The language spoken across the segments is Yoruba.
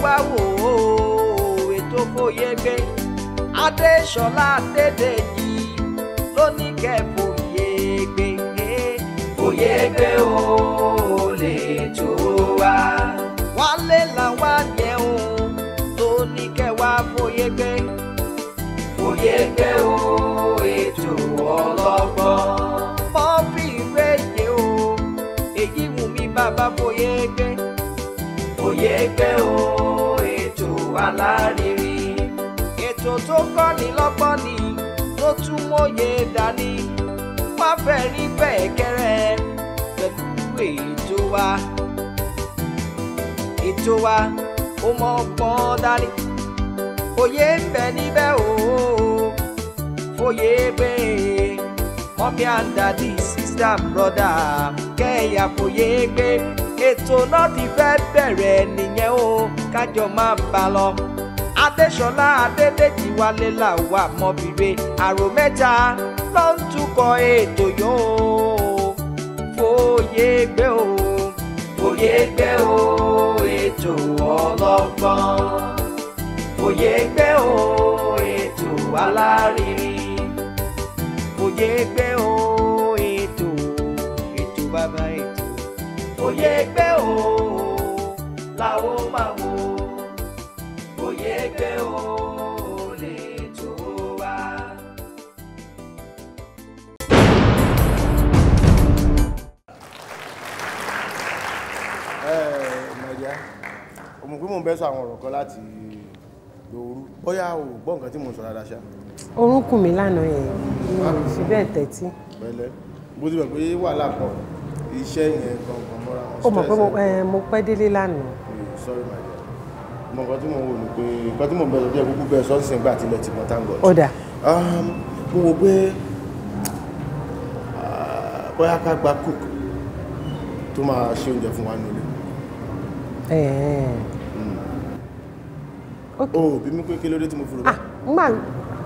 wá wò ó ètò Fòye Gbé. Adéṣọlá Adédèjì ló ní kẹ́ fòye gbé. Fòye gbé o lè tó wa. Wálé làwa yẹn o tó ní kẹ́ wá fòye gbé. Fòye gbé o ètò ọlọ́gbọ́n. Mọ́fì rédíò o èyí wù mí bàbá fòye gbé. Fòye gbé o ètò alárinrin. Ètò tó kọ́ni lọ́gbọ́n ni tó tún mọ́yé dání. Má fẹ́ rí bẹ́ẹ̀ kẹ́rẹ́ pẹ̀lú ètò wa. Ètò wa ó mọ ọgbọ́n dání. Òye ń bẹ níbẹ̀ o. Fòye gbé. Mummy and daddy, sister and brother, kẹ́yà fòye gbé. Ètò náà ti fẹ́ bẹ̀rẹ̀ nìyẹn o, kájọ máa bá lọ. Adéṣọlá Adédèjì wálé làwà mọ́bìrè àrò mẹ́ta ló ń tukọ̀ ètò yóò. Fòye gbé o. Fòye gbé o ètò ọlọ́gbọ́n. Fòye gbé o ètò alárinrin. Fòye gbé o ètò ètò bàbá ètò. Fòye gbé o làwọn máa wò. Fòye gbé o lè tó wá. My dear, o mọ̀ pé mò ń bẹ́ sọ àwọn ọ̀rọ̀ kan láti lóru, bóyá o gbọ́ nǹkan tí mò ń sọ dáadáa ṣá. Orún kùn mí lánàá yẹn, mi ò fi bẹ́ẹ̀ tẹ́tí. Pẹ̀lẹ́, bó ti mọ̀ pé wàhálà pọ̀, iṣẹ́ yẹn gangan mọ́ra wọn. Ó mọ̀ pé mo pẹ́ délé lánàá. Sorry my dear, mo nǹkan tí mò ń wò ni pé nǹkan tí mò ń bẹ sọ díẹ̀ kúkú bẹ́ẹ̀ sọ́ọ̀sì nígbà tí ilẹ̀ ti mọ́, thank God. Ó dà. Mo wò pé bóyá ká gba cook tó máa ṣe oúnjẹ fún wa nílé. O bí mi pé kí ló dé tí mo fi rò bẹ́ẹ̀. Ngbà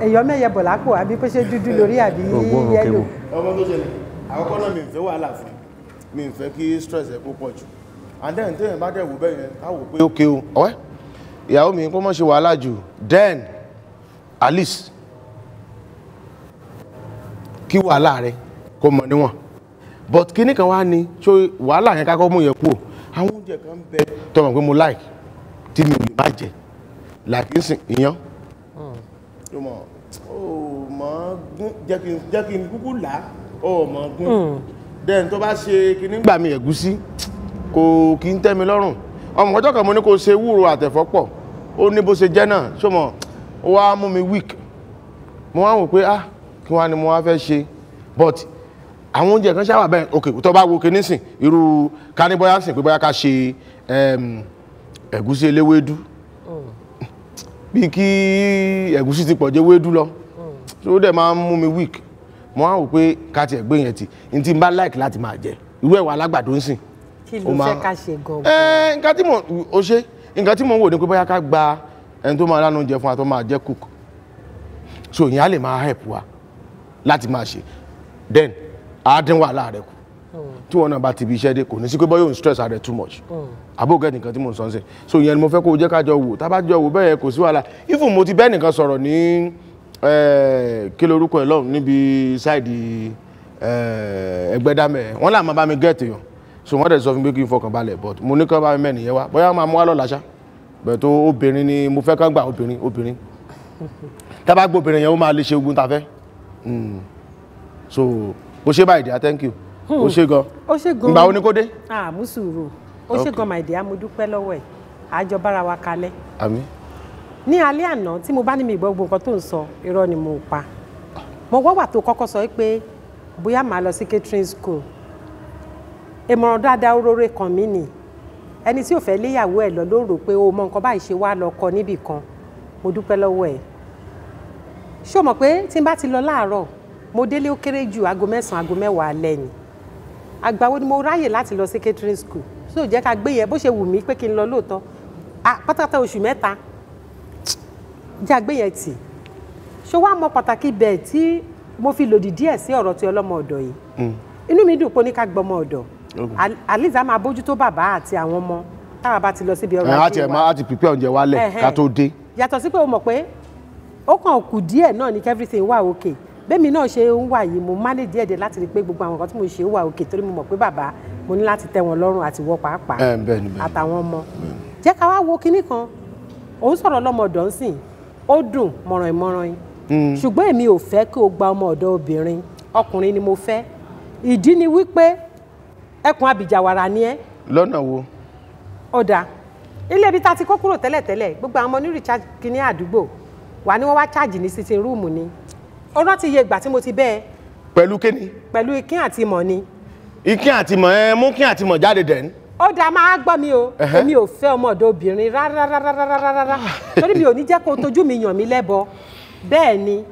ẹ̀yọ́ mẹ́yẹ bọ̀ lápò àbí pé ṣé dúdú lórí àbí yẹ́lò. Ọmọ tó ṣẹlẹ̀, àkọ́kọ́ náà mi ò fẹ́ wàhálà fún mi, ò fẹ́ kí stress ẹ̀ kó pọ̀ jù. And then téèyàn bá dẹ̀ wò bẹ́ẹ̀ yẹn, ká wò pé ok o, ọ̀wẹ́ ìyàwó mi kó má ṣe wàhálà jù, then at least kí wàhálà rẹ kó mọ níwọ̀n. But kíní kan wá ní ṣó wàhálà yẹn kákọ́ mú yẹn kú o. Àwọn oúnjẹ kan bẹ tó mọ̀ pé mo like tí mi ò lè má jẹ, like nsìn iyán. Ó mọ̀ ó mọ̀ gún, jẹ́ kí n kúkú là á, ó mọ̀ gún. Then tó bá ṣe kíní gbà mí ẹ̀gúsí kò kí ń tẹ́ mi lọ́rùn. Ọmọ ọjọ́ kan mo ní kó ṣe ewúro àtẹ̀fọ́ pọ̀, ó ní bó ṣe jẹ́ náà, ṣó mọ̀ ó wá mú mi weak. Mo wá wò pé ah kí wá ni mo wá fẹ́ ṣe, but àwọn oúnjẹ kan ṣáwà bẹ́ẹ̀. Ok, tó bá wo kíní sìn irú ká ní bóyá sìn pé bóyá ká ṣe ẹ̀gúsí eléwédú, bí kí ẹ̀gúsí ti pọ̀ jẹ́ ewédú lọ, so ó dẹ̀ máa ń mú mi weak. Mo wá wò pé ká tiẹ̀ gbé yẹn tì ní tí n bá like láti máa jẹ irú ẹ̀wà alágbàdo ń sìn. Kí ló fẹ́ ká ṣe gan-an? Nǹkan tí mo ò ṣe, nǹkan tí mo ń wò ni pé bóyá ká gba ẹni tó máa dáná oúnjẹ fún wa tó máa jẹ́ cook, so ìyẹn á lè máa help wa láti máa ṣe, then á dín wàhálà rẹ kù. Tí wọn náà bá ti ibi iṣẹ́ dé, kò ní sí pé bóyá òun stress rẹ too much. Àbó gẹ́gẹ́ nǹkan tí mo ń sọ ń sìn. So ìyẹn ni mo fẹ́ kó o jẹ́ ká jọ wò. Tá bá jọ wò bẹ́ẹ̀ kò sí wàhálà. Even mo ti bẹ́ẹ̀ nìkan sọ̀rọ̀ ní kí lorúkọ ẹ̀ lọ́hùn níbi sáìdì Ẹgbẹ́dámẹ̀, wọ́n là máa bá mi gẹ́ẹ̀tì yàn. So wọ́n dẹ̀ sọ fún mi pé kí n fọkàn balẹ̀, but mo ní kí wọ́n bá mi mẹ́rin yẹn wá, bóyá máa mú wá lọ́la ṣá. Bẹ̀ẹ̀ tó obìnrin ni mo fẹ́ kán gbà, obìnrin obìnrin. Tá bá gbọ́ obìnrin yẹn ó máa lè ṣe ogun ta fẹ́. So bó ṣe báyìí dear, thank you. Ó ṣe gan. Ó ṣe gan. Ìgbà wo ni kó dé? Ah, mú sùúrù. Ó ṣe gan my dear, mo dúpẹ́ lọ́wọ́ ẹ̀. Àjọ bára wa kalẹ̀. Àmín. Ní alẹ́ àná tí mo bá ní mi gbọ́ gbogbo nǹkan tó ń sọ, irọ́ ni mo pa. Mo gbọ́ wà tó kọ́kọ́ sọ pé bóyá màá lọ sí catering school. Ìmọ̀ràn dáadáa oróore kan mí nì. Ẹni tí ò fẹ́ léyàwó ẹ̀ lọ ló rò pé o mọ nǹkan báyìí ṣe wá lọ kọ níbì kan. Mo dúpẹ́ lọ́wọ́ ẹ̀. Ṣé o mọ̀ pé tí n bá ti lọ láàárọ̀, mo délé ó kéré jù aago 9, aago 10 alẹ́ ni. Àgbà wo ni mo ráyè láti lọ sí catering school? So jẹ́ ká gbé yẹn bó ṣe wù mí pé kí n lọ lóòótọ́. Pátápátá oṣù 3 jẹ́ àgbé yẹn tì. Ṣé wàá mọ pàtàkì bẹ́ẹ̀ tí mo fi lòdì díẹ̀ sí ọ̀rọ̀ tí ọlọ́mọ ọ̀dọ̀ yìí? Inú mi dùn pé ó ní ká gbọmọ ọ̀dọ̀. Aliza máa bójútó bàbá àti àwọn ọmọ Táwa bá ti lọ síbi ọrọ̀ ajé wa, á ti prepare oúnjẹ wálẹ̀ ká tó dé. Yàtọ̀ sí pé o mọ̀ pé ó kàn kù díẹ̀ náà ní everything wà okay. Bẹ́ẹ̀mi náà ṣe ń wà yìí, mo manage díẹ̀ díẹ̀ láti rí pé gbogbo àwọn nǹkan tí mo ṣe wà okay, torí mo mọ̀ pé bàbá mo ní láti tẹ́ wọn lọ́rùn àti wọ́ pàápàá àtàwọn ọmọ. Jẹ́ ká wá wo kinní kan, òun sọ̀rọ̀ lọ́mọ ọ̀dọ́ ń sìn, ó dùn mọ̀ràn ìmọ̀ràn yìí, ṣùgbọ́n èmi ò fẹ́ kí o gba ọmọ ọ̀dọ́ obìnrin, ọkùnrin ni mo fẹ́. Ìdí ni wípé ẹkùn abìjàwàrà ni ẹ́. Lọ́nà wo? Ọ̀dà ilé ibi tá a ti kó kúrò tẹ́lẹ̀tẹ́lẹ̀, gbogbo àwọn ọmọ ní recharge kìíní àdúgbò wà ní wọ́n wá charge ní sitting room ni. Ó rántí iye ìgbà tí mo ti bẹ́ẹ̀. Pẹ̀lú kíni? Pẹ̀lú ikín àti ìmọ̀ ni. Ikín àti ìmọ̀ ẹ mú kín àti ìmọ̀ jáde dẹ̀ ní. Ó dáa, máa gbọ́ mi o, èmi ò fẹ́ ọmọ ọ̀dọ̀ obìnrin rárá rárá rárá rárá, torí mi ò ní jẹ́ kó tojú mi yàn mí lẹ́bọ. Bẹ́ẹ̀ ni,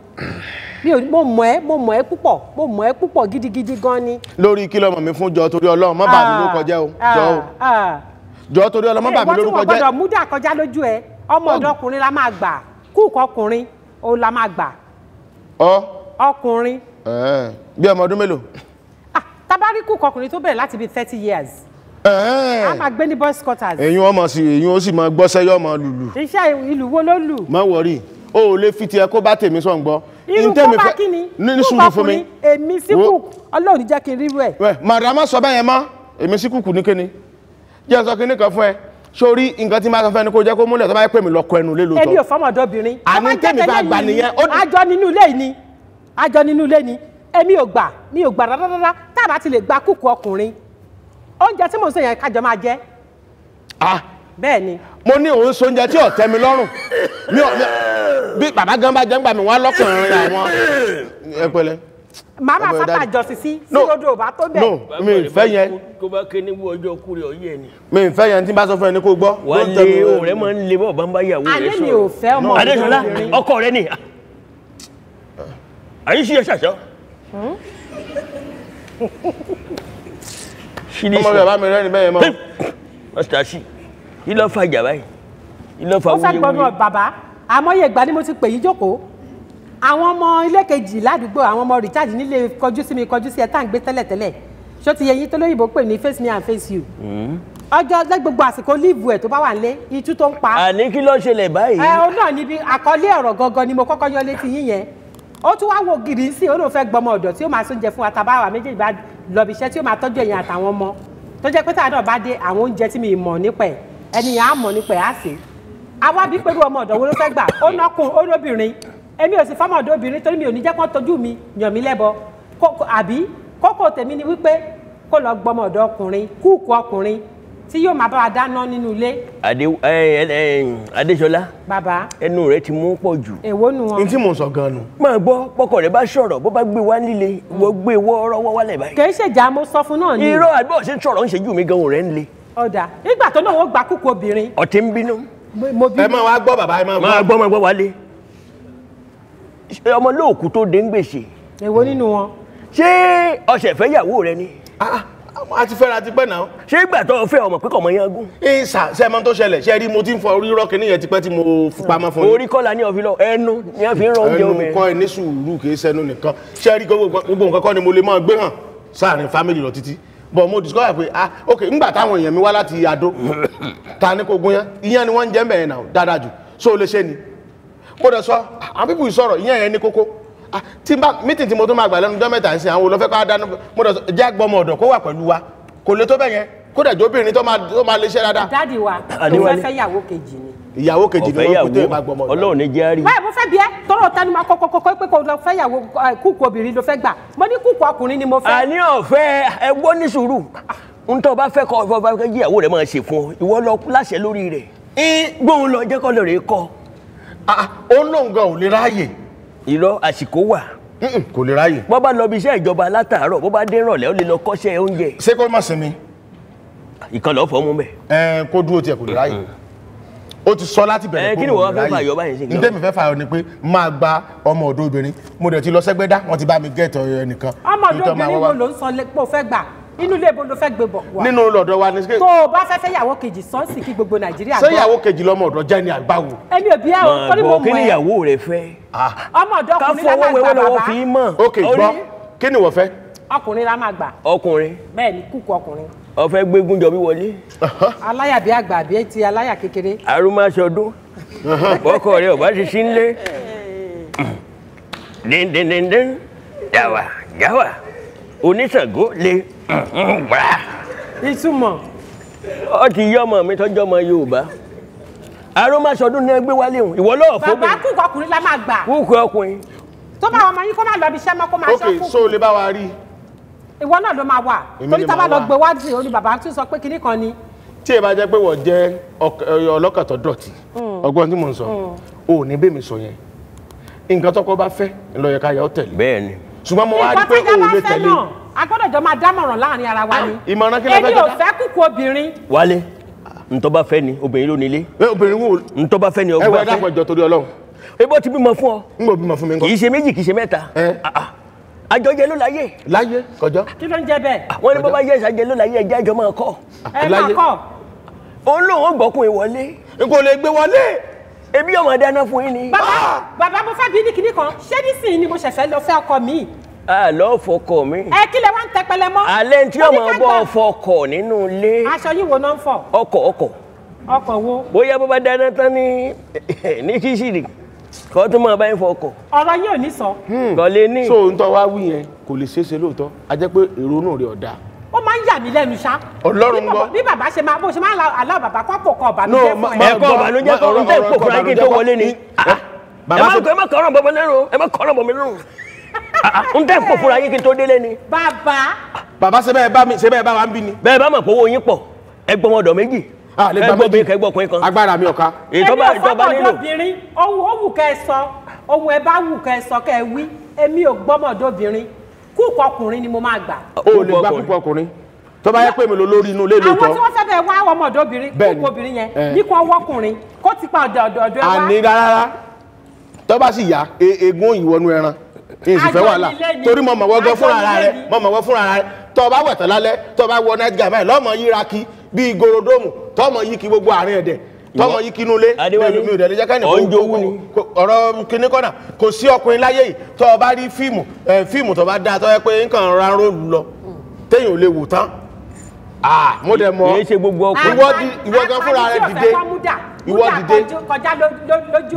mo mọ̀ ẹ́ púpọ̀, mo mọ̀ ẹ́ púpọ̀ gidigidi gan ni. Lórí kí lọmọ mi fún jọ torí Ọlọ́run má bà mí lórúkọ jẹ́ o, jọ o, jọ torí Ọlọ́run má bà mí lórúkọ jẹ́. Ìwọ tí wọ́n gbọ́dọ̀ múdà kọjá lójú ẹ, ọmọ ọ̀dọ̀ ọkùnrin la máa gbà, kúùkù ọkùnrin òun la máa gbà. Ọkùnrin. Bí ọmọ ọdún mélòó? Tabari kúùkù ọkùnrin tó bẹ̀rẹ̀ láti bí 30 years. A máa gbé ní boys quarters. Ẹ̀yin ọmọ sí, ẹ̀yin ó sì máa gbọ́sẹ́ yọ ọmọ lùlù. Iṣẹ́ ìlú wo ló lù? Má wọrí, o ò lè fi tiẹ̀ kó bá tèmi sọ̀ ń gbọ́. Irú kó bá kí ni? Ní sùúrù fún mi. Èmi sí kúùkù, Ọlọ́run ní jẹ́ kí n rírú ẹ̀. Màdàmá sọ bẹ́ẹ̀ yẹn mọ́, èmi sí kúùkù ní kíni. Jẹ́ sọ kíní kan fún ẹ. Sórí nǹkan tí máa sọ fẹ́ ni kó jẹ́ kó múlẹ̀ tó bá yẹ pé mi lọ́kọ ẹnu lé lóòótọ́. Èmi ò fọmọdé obìnrin. Àní tèmi bá gbà nìyẹn. Àjọ nínú ilé ni, àjọ nínú ilé ni, èmi ò gbà, mi ò gbà rárá. Tá a bá ti lè gba kúùkù ọkùnrin, oúnjẹ tí mò ń sè yẹn kájọ máa jẹ. Bẹ́ẹ̀ ni. Mo ní òun so oúnjẹ tí ò tẹ́ mi lọ́rùn. Bí bàbá gan bá jẹ́ ń gbà mí wọ́n lọ́kùnrin àwọn. Ẹ pẹ̀lẹ́. Màá máa sábà jọ sí sí lódò bá tó bẹ̀. No, mi ì fẹ́ yẹn. Kó bá ké ní ọjọ́ kúrẹ́ ọyẹ́ ni. Mi ì fẹ́ yẹn tí n bá sọ fún ẹ ní kó gbọ́. Wà á lé ohun rẹ máa ń le bọ́ọ̀ bá ń bá ìyàwó rẹ sọ̀rọ̀. Alẹ́ mi ò fẹ́ ọmọ Adéṣọlá, ọkọ rẹ ni. Àyè ṣí ẹ ṣàṣọ. Ọmọ bàbá mi rẹ́ni bẹ́ẹ̀ mọ́. Mọ́sítà sí, kí ló fa ìjà báyìí? Kí ló fa Ó fẹ́ wúyewúye? gbọ́dọ̀ bàbá, àmọ́yé ìgbà ni mo ti pè yí jókòó. Àwọn ọmọ ilé kejì ládùúgbò, àwọn ọmọ recharge nílé kọjú sí mi kọjú sí ẹ tá à ń gbé tẹ́lẹ̀tẹ́lẹ̀. Ṣó ti yẹ yín tó lóyìnbó pè ní face me and face you. Ọjọ́ lẹ́ gbogbo àsìkò líìvù ẹ̀ tó bá wà nílé, itú tó ń pa. Àní kí ló ṣẹlẹ̀ báyìí? Ẹ ọ náà níbi àkọlé ọ̀rọ̀ gangan ni mo kọ́kọ́ yọ létí yín yẹn. Ó tún wá wo gìrì sí, ó lóun fẹ́ gbọmọ ọ̀dọ̀ tí ó máa sóúnjẹ fún wa tá a bá wà méjèèjì bá lọ bí iṣẹ́ tí ó máa tọ́jú ẹ̀yin àtàwọn ọmọ. Tó jẹ́ pé táwa náà bá dé àwọn oúnjẹ tí mi mọ̀ nípa ẹ̀, ẹni yẹn á mọ̀ nípa ẹ̀ á sè é. Àwa bí pẹ̀lú ọmọ ọ̀dọ̀ wo ló fẹ́ gbà, ó nọ́kùn, ó lóbìnrin. Èmi ò sì fọ́mọ ọ̀dọ̀ obìnrin torí mi ò ní jẹ́ kó tọ́jú mi, yàn mí lẹ́bọ. Àbí kókó tèmi ni wípé kó lọ gbọmọ ọ̀dọ̀ ọkùnrin, kúùkù ọkùnrin tí yóò máa bá wa dáná nínú ilé. Adéṣọlá, bàbá, ẹnu rẹ ti mú pọ̀ jù. Èwo nu wọn? N tí mò ń sọ gan nu. Máa gbọ́, bọ́kọ rẹ bá sọ̀rọ̀, bó bá gbé wá nílé, wọ́n gbé wọ́ọ́rọ́wọ́ wálẹ̀ báyìí. Kì í ṣèjà, mo sọ fún náà ni. Irọ́ àbí ọ̀sẹ̀ sọ̀rọ̀ ń ṣe jù mí gan rẹ̀ ń le. Ọ̀dà, nígbà tó náà wọ́n gba kúkú obìnrin. Ọ̀tí ń bínú. Mo bínú. Ẹ máa wá gbọ́ bàbá, ẹ máa gbọ́. Máa gbọ́, máa gbọ́ wálé. Ọmọ lóòkú tó dé ń gbèsè. Èwo nínú wọn? Ṣé ọ̀sẹ̀ fẹ́ yàwó rẹ ni? A ti fẹ́ra ti pẹ́ náà. Ṣé ìgbà tó fẹ́ ọmọ pé kò mọ yẹn gún? Ìsà ṣe mọ tó ṣẹlẹ̀, ṣe rí mo ti ń fọ orí rọ́ọ̀kì níyẹn tipẹ́ tí mo fipamọ́ fún yín. Orí kọ́la ní ọ̀fi lọ, ẹnu ni a fi ń rọ oúnjẹ omi. Ẹnu kọ́ ẹ ní sùúrù kì í ṣẹnu nìkan. Ṣé rí gbogbo nǹkan kọ́ ni mo lè máa gbé hàn sáàrin fámìlì lọ títí. But mo discover pé ah ok ńgbà táwọn èèyàn mi wá láti Adó ta ní kó gún yẹn, ìyẹn ni wọ́n ń jẹ́ mbẹ̀yẹn náà dáadáa jù. So o lè ṣe ni. Mo dẹ̀ sọ, àwọn pípù ìsọ̀rọ̀ ìyẹn yẹn ní kókó. Tí bá mítìn tí mo tún máa gbà lẹ́nu ọjọ́ mẹ́ta ń sin àwọn olùfẹ́ ká dáná mo dẹ̀ sọ jẹ́ àgbọ̀mọ̀ ọ̀dọ̀ kó wà pẹ̀lú wa kò lè tó bẹ́ẹ̀ yẹn kó dẹ̀ jóbìnrin tó máa lè ṣe dáadáa. Dádì wa tó fẹ́ fẹ́ yàwó kejì ni. Ìyàwó kejì ni wọ́n kú tó ìbá gbọmọ ọ̀dọ̀. Ọlọ́run ní jẹ́ àárí. Báyìí mo fẹ́ bí ẹ tọrọ tẹnu máa kọ́kọ́kọ́ pé kò lọ fẹ́ yàwó kúkú obìnrin ló fẹ́ gbà mo ní kúkú ọkùnrin ni mo fẹ́. Àní ọ̀fẹ́ ẹ gbọ́ ní sùúrù ń tọ́ bá fẹ́ kọ́ ọ fẹ́ kí ìyàwó rẹ̀ máa ṣe fún ọ ìwọ lọ láṣẹ lórí rẹ̀ gbóhùn lọ jẹ́ kọ́ lọ rè kọ́. Ó lóun gan ò lè ráàyè. Irọ́ àsìkò wà. Kò lè ráàyè. Bó bá lọ bí iṣẹ́ ìjọba látàárọ̀ bó bá dé ìrọ̀lẹ́ ó lè lọ kọ́ṣẹ́ oúnjẹ. Ṣé kó má sinmi? Ìkan lọ́ọ́ fọ́ mú bẹ́ẹ̀. Ẹ kó dúró tiẹ̀ kò lè ráàyè. Ó ti sọ láti bẹ̀rẹ̀ kó kò lè ráàyè. Ǹdẹ́ mi fẹ́ fàyọ ni pé máa gba ọmọ ọ̀dọ́ obìnrin mo dẹ̀ ti lọ sẹ́gbẹ́dá wọ́n ti bá mi gẹ̀ẹ́tọ̀ ẹnìkan. Ọmọ ọ̀dọ́ obìnrin wo ló ń sọ pé o fẹ́ gbà? Inú ilé ibo ló fẹ́ gbé bọ̀ wá. Nínú lọ́dọ̀ wa ni. Tó o bá fẹ́ fẹ́ yàwó kejì sọ́ọ̀sì kí gbogbo Nàìjíríà gbọ́. Ṣé ìyàwó kejì lọmọ ọ̀dọ̀ jẹ́ ni àgbáwo? Èmi ò bí ẹ o, torí mo mọ̀ ẹ́. Kí ni ìyàwó rẹ fẹ́? Ọmọ ọ̀dọ́ ọkùnrin la máa gbà bàbá. Ok gbọ́, kí ni ìwọ fẹ́? Ọkùnrin la máa gbà. Ọkùnrin. Bẹ́ẹ̀ ni kúkú ọkùnrin. Ó fẹ́ gbégún jọ bí wọlé. Aláyà bí àgbà àbí ti aláyà kékeré. Arúmáṣọdún. Bọ́kọ rẹ̀ ọ̀bá ti sí nílé. Díndíndíndín. Jáwà jáwà. Oníṣàngó lè gbà. Ìtumọ̀. Ó ti yí ọmọ mi tọ́jú ọmọ Yorùbá. Arúmáṣọdún ní ẹgbẹ́ wálé òun. Ìwọ lọ́ọ̀ fún mi. Bàbá kúkú ọkùnrin la máa gbà. Kúkú ọkùnrin. Tó bá ọmọ yín kó má lọ ibi iṣẹ́ mọ́ kó máa ṣọ́ kúkú. Ok, so lè bá wa rí. Ìwọ náà ló máa wà. Torí tá a bá lọ gbé wájú òní bàbá tún sọ pé kinní kan ni. Tí ẹ bá jẹ́ pé wọ́n jẹ́ ọlọ́kàtọ̀ dọ̀tí, ọgbọ́n tí mò ń sọ, ò ní bẹ́ẹ̀ mi sọ yẹn. Nǹkan tọ́kọ bá fẹ́ ló yẹ ká yà ó tẹ̀lé. Bẹ́ẹ̀ni. Ṣùgbọ́n mo wá rí pé o ò lè tẹ̀lé. A gbọ́dọ̀ jọ máa dámọ̀ràn láàrin ara wa ni. Ìmọ̀ràn kí ló fẹ́ jẹ́? Èmi ò fẹ́ kúkú obìnrin. Wálé, ntọ́ bá fẹ́ ni obìnrin ló nílé. Obìnrin wo? Ntọ́ bá fẹ́ ni ọgbà fẹ́. Ẹ wọ ẹ dákun ẹjọ́ torí Ọlọ́run. Ebó ti bímọ fún ọ. N kò bímọ fún mi ńkọ́. Kì í ṣe méjì, kì í ṣe mẹ́ta. Àjọjẹ ló láyé. Láyé kọjọ. Kí ló ń jẹ bẹ́ẹ̀? Wọ́n ní bó bá yẹ ìṣàjẹ ló láyé ẹjẹ́ àjọ máa kọ́. Ẹ máa kọ́. Òun lòun ó gbọ́kùn ìwọlé. N kò lè gbé wọlé. Ebi ọmọ dáná fún yín ni. Bàbá bàbá mo fẹ́ bí ní kinní kan, ṣé nísìnyí ni mo ṣẹ̀ṣẹ̀ lọ fẹ́ ọkọ mi? Àlọ́ fọkọ mi. Ẹ kí lẹ wá ń tẹpẹlẹ mọ́. Alẹ́ tí ọmọ bọ́ fọkọ nínú ilé. Aṣọ yìí wo náà ń fọ? Ọkọ̀ ọkọ̀. Ọkọ̀ wo? Bóyá bó bá dáná tán ní kíṣìrì kọ́ tó máa bá yín fọkọ̀. Ọ̀rọ̀ yìí ò ní sọ. Kò lè ní. So n tọ́ wá wí yẹn kò lè ṣeéṣe lóòótọ́, a jẹ́ pé èrò inú rẹ̀ ọ̀dà. Ó máa ń yà mí lẹ́nu ṣá. Ọlọ́run gbọ́. Bí bàbá ṣe máa bó ṣe máa aláwọ̀ bàbá kọ́ pò kọ́ ọ̀bànújẹ́ fún ẹ. Ẹ̀kọ́ ọ̀bànújẹ́ kọ́ ń tẹ̀ pò fúnra kí n tó wọlé ni. Ẹ má kọ́rọ̀ bọ̀ mí lẹ́rù, ẹ má kọ́rọ̀ bọ̀ mí lẹ́rù. Ń tẹ̀ pò fúnra yín kí n tó délé ni. Bàbá. Bàbá ṣe bẹ́ẹ̀ bá mi ṣe bẹ́ẹ̀ bá wa ń bí ni. Bẹ́ẹ̀ bá mọ̀ pé owó yín pọ̀, ẹ gbọ́ ọmọdọ̀ méjì. Ẹ gbọ́ bí kẹ́ gbọ́ ọkùnrin kan. Agbára mi ò ká. Ètò bá ìjọba nílò. Èmi ò fọ́mọdé obìnrin, ohun ó wù kẹ́ ẹ sọ, ohun ẹ bá wù kẹ́ ẹ sọ kẹ́ ẹ wí, èmi ò gbọ́mọdé obìnrin. Kúùkù ọkùnrin ni mo máa gbà. O lè gba kúùkù ọkùnrin. Tó bá yẹ pé mi lò lórí inú ilé lóòótọ́. Àwọn tí wọ́n fẹ́ bẹ́ẹ̀ wá ọmọdé obìnrin, kúùkù obìnrin yẹn, ní kó wọ́kùnrin, kó ti pa ọ̀dọ̀ ọ̀dọ̀ ẹ wá. Àní rárá, tó bá sì yá, eégún òyìnbó ẹran. Ní ìsìnfẹ́ wàhálà torí mo mọ̀ wọ́gán fúnra rẹ̀, mo mọ̀ wọ́n fúnra rẹ̀. Tó bá wẹ̀ tán lálẹ́, tó bá wọ night gown báyìí, lọ́mọ yíra kí bíi gorodomu, tọ́mọ yí kí gbogbo àárín ẹ̀dẹ̀, tọ́mọ yí kí inú ilé. Mi ò dẹ̀ lè jẹ́ kẹ́ni ọ̀rọ̀ kíní kọ́nà kò sí ọkùnrin láyé yìí tó bá rí fíìmù fíìmù tó bá dáa tó yẹ pé nǹkan ra róòlù lọ téèyàn ò lè wò tán. Mo dẹ̀ mọ̀ ìwọ gan fúnra rẹ̀ dìde, ìwọ dìde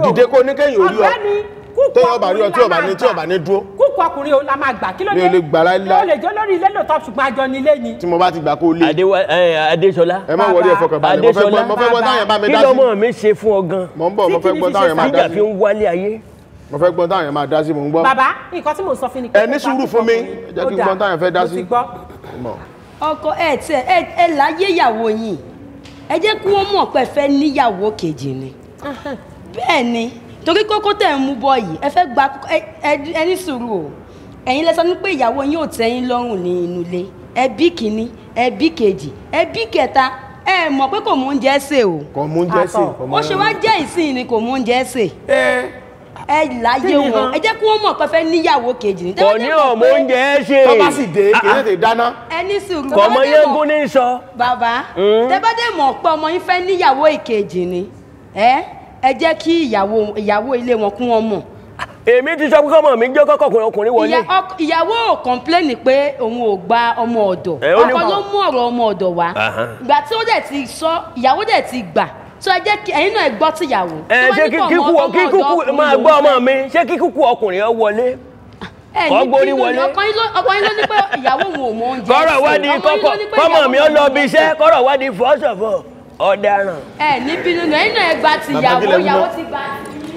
dìde kó ní kéèyàn ò rí ọ. Téèyàn bá rí ọ tí ọba ní tí ọba ní dúró. Kúkú ọkùnrin o la máa gbà kí ló dé? Mi ò lè gbà láíláí. O lè jẹ́ lórí ilé lóòótọ́ ṣùgbọ́n àjọ ni ilé ni. Tí mo bá ti gbà kó lé. Adéṣọlá. Ẹ má wọlé ẹ fọkàn balẹ̀, mo fẹ́ gbọ́ táwọn yẹn bá mi dá sí. Kí lọmọ mi ṣe fún ọ gan? Mo ń bọ̀, mo fẹ́ gbọ́ táwọn yẹn máa dá sí. Tíjà fi ń wálé ayé. Mo fẹ́ gbọ́ táwọn yẹn máa dá sí, mo ń gbọ́. Bàbá, nǹkan tí mò ń sọ fún ni. Ẹ ní sùúrù fún mi, jẹ́ kí n gbọ́ táwọn yẹn fẹ́ dá sí. Ọkọ ẹ tẹ ẹ láyé ìyàwó yìí, ẹ jẹ́ kí wọ́n mọ̀ pé ẹ fẹ́ níyàwó kejì ni. Bẹ́ẹ̀ ni, torí kókó tẹ̀ ń mú bọ̀ yìí, ẹ fẹ́ gba ẹ ní sùúrù o. Ẹ̀yin lẹ sọ ní pé ìyàwó yín ò tẹ́ yín lọ́rùn ní inú ilé. Ẹbí kìíní, ẹbí kejì, ẹbí kẹta, ẹ mọ̀ pé kò mú oúnjẹ sè o. Kò mú oúnjẹ sè. Ó ṣe wá jẹ́ ìsìn ni kò mú oúnjẹ sè. Ẹ láyé wọn, ẹ jẹ́ kí wọ́n mọ̀ pé fẹ́ níyàwó kejì ní. Kò ní ọmọ oúnjẹ ṣe. Tó bá sì dé, kì í tètè dáná. Ẹ ní sùúrù. Kò mọ yẹ́gún ní sọ. Bàbá, tẹ bá dé mọ̀ pé ọmọ yín fẹ́ níyàwó ìkejì ni, ẹ jẹ́ kí ìyàwó ilé wọn kún wọn mọ̀. Èmi ti sọ pé kọ́mọ mi jẹ́ kọ́kọ́ ọkùnrin wọlé. Ìyàwó ò kọ́ńpléènì pé òun ò gba ọmọ ọ̀dọ̀. Ọkọ ló mú ọ̀rọ̀ ọmọ ọ̀dọ̀ wá. Ìgbà tí ó dẹ̀ ti sọ, ìyàwó dẹ̀ ti gbà. Tó ẹ jẹ́ kí ẹ̀yin náà gbọ́ tìyàwó. Ẹ ṣé kíkú máa gbọ́ ọmọ mi, ṣé kíkú ọkùnrin ọ wọlé? Kọ́ gborí wọlé. Ọkọ yín ló ní pé ìyàwó òun ò mọ oúnjẹ. Kọ́rọ̀ wá di kọ́kọ́ kọ́mọ mi ó lọ bí iṣẹ́, kọ́rọ̀ wá di fọ́sọ̀fọ̀ ọ̀daràn. Ẹ ní bínú náà, ẹ̀yin náà ẹ gba tìyàwó, ìyàwó ti gba.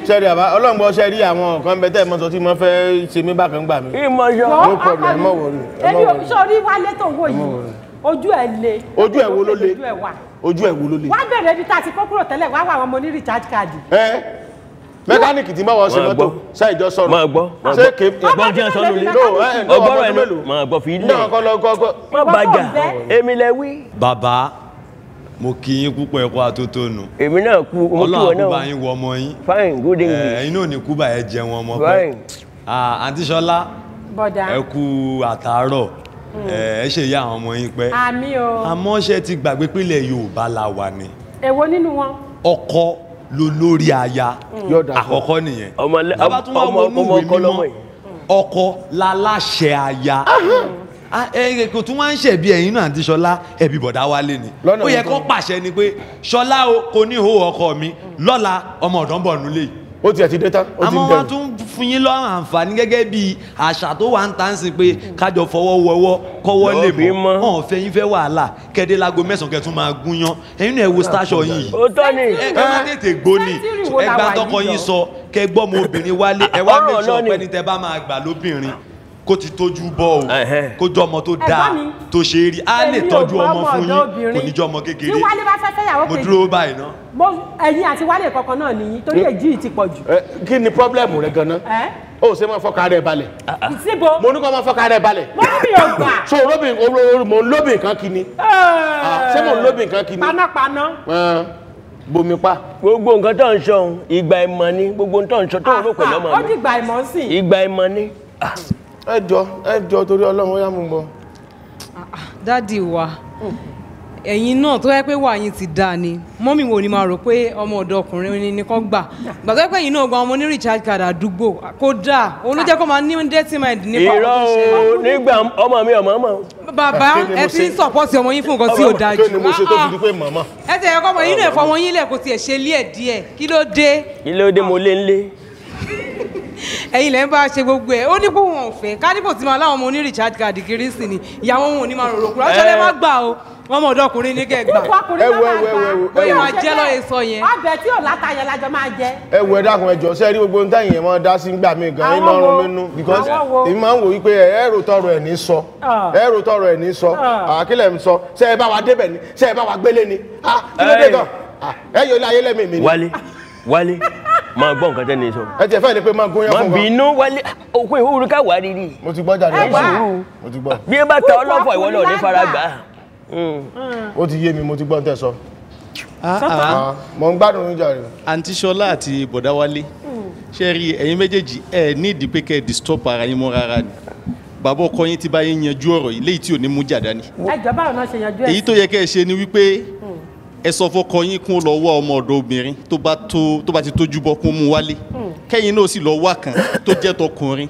Ṣẹ́rí àbá ọlọ́ngbọ́n ṣẹ́rí àwọn nǹkan bẹ tẹ́ ẹ mọ́ sọ tí mo fẹ́ ṣe mí bákan gbà mí. Ìmọ̀ṣọ́. No problem, ẹ má worry. Èmi ò sọrí wálé tó wò yìí, ojú ẹ̀ le. Ojú ẹ̀ wo ló le? Ojú ẹ̀ wo ló le? Wá bẹ̀rẹ̀ ibi tá a ti kó kúrò tẹ́lẹ̀, wá wà àwọn ọmọ ní recharge card. Ẹ mẹkáníìkì tí báwọn ṣe mọ́tò ṣe ìjọ sọ̀rọ̀. Máa gbọ́. Ṣé ké gbọ́n tí wọ́n sọ lórí. Ọgbọ́rọ̀ ẹ̀ máa gbọ́ fi ilẹ̀. Má bàjá, èmi lẹ wí. Bàbá, mo kí yín púpọ̀, ẹ kú àtótónu. Èmi náà kú, mo kí wọn náà. Ọlọ́run àkúbà yín wọ ọmọ yín. Fine, good English. Ẹ̀yin náà ní kúbà ẹ jẹun ọmọ pẹ́. Àǹtí Ṣọlá, ẹ kú àtàárọ̀, ẹ ṣe ìyá àwọn ọmọ yín pẹ́. Àmín o. Àmọ́ ṣé ti gbàgbé pínlẹ̀ Yorùbá la wà ni. Èwo nínú wọn? Ọkọ ló lórí aya. Àkọ́kọ́ nìyẹn. Ọmọ ọkọ lọmọ yìí. Ọkọ láláṣẹ aya. Kò tún wá ń ṣẹ̀bi ẹ̀yin náà àǹtí Ṣọlá, ẹ̀bi bọ̀dá Wálé ni. Ó yẹ kó pàṣẹ ni pé Ṣọlá o kò ní hó ọkọ mi lọ́la, ọmọ ọ̀dọ́ ń bọ̀ nulẹ̀ yìí. Ó tiẹ̀ ti dé tán, ó ti ń Àmọ́ dẹrù. wọ́n tún fún yín lọ́rùn àǹfààní gẹ́gẹ́ bí àṣà tó wà ń tà ń sìn pé kájọ fọwọ́ wọwọ́ kọ́wọ́ lè mọ́. Ọ̀n fẹ́ yín fẹ́ wàhálà kẹ́dé láago 9 kẹ́ tún máa gúnyán. Ẹ̀yin náà ẹ wo station yín yìí. Ó tọ́ ni. Ẹ má tètè gbóni. Ẹ gbà tọkọ yín sọ kẹ́ gbọ́ ọmọ obìnrin wálé. Ẹ wá make sure pé ní tẹ bá máa gbà lóbìnrin kó ti tójú bọ́ o, kó jọ ọmọ tó dáa tó ṣe é rí, á lè tọ́jú ọmọ fún yín, kò ní jọ ọmọ kékeré. Tí Wálé bá fẹ́ fẹ́yàwó Mo kejì, dúró báyìí ná. Ẹ̀yin àti Wálé kankan náà nìyí torí èjì ti pọ̀ jù. Kí ni pọ́blẹ́mù rẹ gan-an? Ó ṣe máa fọkà rẹ balẹ̀. Síbo. Mo ní kó máa fọkà rẹ balẹ̀. Mo ní mi ò gbà. So olóbìn mo ń lóbìn kan kí ni? Ṣé mo ń lóbìn kan kí ni? Panápaná. Bomi pa. Gbogbo nǹkan tó ń sọ ìgbà ìmọ̀ ni, gbogbo nǹkan tó ń sọ tó ń rò pẹ̀lú ọmọ mi. Ó dìgbà ìmọ̀ sí. Ìgbà ìmọ̀ ni. Ẹ jọ torí Ọlọ́run ó yá mú bọ. Dádì wa, ẹ̀yin náà tó yẹ pé wà yín ti dáa ni, mọ́mì wo ni máa rò pé ọmọ ọ̀dọ̀ ọkùnrin ni kò gbà. Gbà tó yẹ pé ẹ̀yin náà gba ọmọ ní recharge card àdúgbò kò dáa, òun ló jẹ́ kó máa ní dirty mind nípa Irọ́ ọmọ tó ṣe. o, nígbà ọmọ mi ọmọ ọmọ. Bàbá ẹ ti ń sọ̀pọ̀tì ọmọ yín fún nǹkan tí ò dáa jù. Kí ni mo ṣe tó fi di pé màmá? Ẹ ti ẹ̀kọ́ ọmọ yín náà fọmọ yín lẹ̀ kó tiẹ̀ ṣe lé ẹ̀ díẹ̀, kí ló dé? Kí ló dé mo lé ń lé? Ẹ̀yin lẹ ń bá ṣe gbogbo ẹ̀, ó ní pé wọn ò fẹ́ kádìbò tí máa láwọn ọmọ oní recharge card kiri sí ni ìyàwó wọn ò ní máa rorò kúrò. Aṣọ lẹ má gbà o, ọmọ ọ̀dọ́ ọkùnrin ní kẹ́ gbà. Ọkùnrin náà máa gbà. Bóyá máa jẹ́ lọ́yẹ̀ sọ yẹn. Ọbẹ̀ tí ò láta yẹn lájọ máa jẹ. Ẹ wo, ẹ dákun, ẹ jọ̀ọ́, ṣé ẹ rí gbogbo nǹkan yẹn máa dá sí gbà mí gan, yín máa ń rún mi nú because èmi máa ń wò wípé ẹ rò tọrọ ẹ ní sọ, ẹ rò tọrọ ẹ ní sọ, àkílẹ̀ ń sọ, ṣé ẹ bá wa débẹ̀ ni, ṣé ẹ bá wa gbélé ni, kí ló dé gan, ẹ yọ ilé ayé lẹ́mìí mi ni. Wálé, Wálé, máa gbọ́ nǹkan tẹ́ni sọ. Ẹ tiẹ̀ fẹ́ ni pé máa gún yán fún wa. Má bínú Wálé, òkú ìhòòhò ká wà rírì. Mo ti gbọ́ jáde, mo ti gbọ́. Bí ẹ bá ta ọlọ́fọ̀ ìwọ náà ní fara gbà. Ó ti yé mi, mo ti gbọ́ tẹ́ sọ. Mo ń gbádùn oúnjẹ rẹ. Àǹtí Ṣọlá àti bọ̀dá Wálé, ṣe rí ẹ̀yin méjèèjì ẹ ní ìdí pé kẹ́ ẹ disturb ara yín mọ́ rárá ni. Bàbá ọkọ yín ti bá yín yanjú ọ̀rọ̀ yìí léyìí tí ò ní mú jà dání. Ẹ jọ̀ọ́, báwo náà ṣe yanjú ẹ̀? Èyí tó yẹ kẹ́ ẹ ṣe ni wípé ẹ sọ fọ́kọ yín kún lọ wá ọmọ ọ̀dọ̀ obìnrin tó bá ti tójú bọ́ kún mú wálé, kẹ́yìn náà sì lọ wá kan tó jẹ́ tọkùnrin,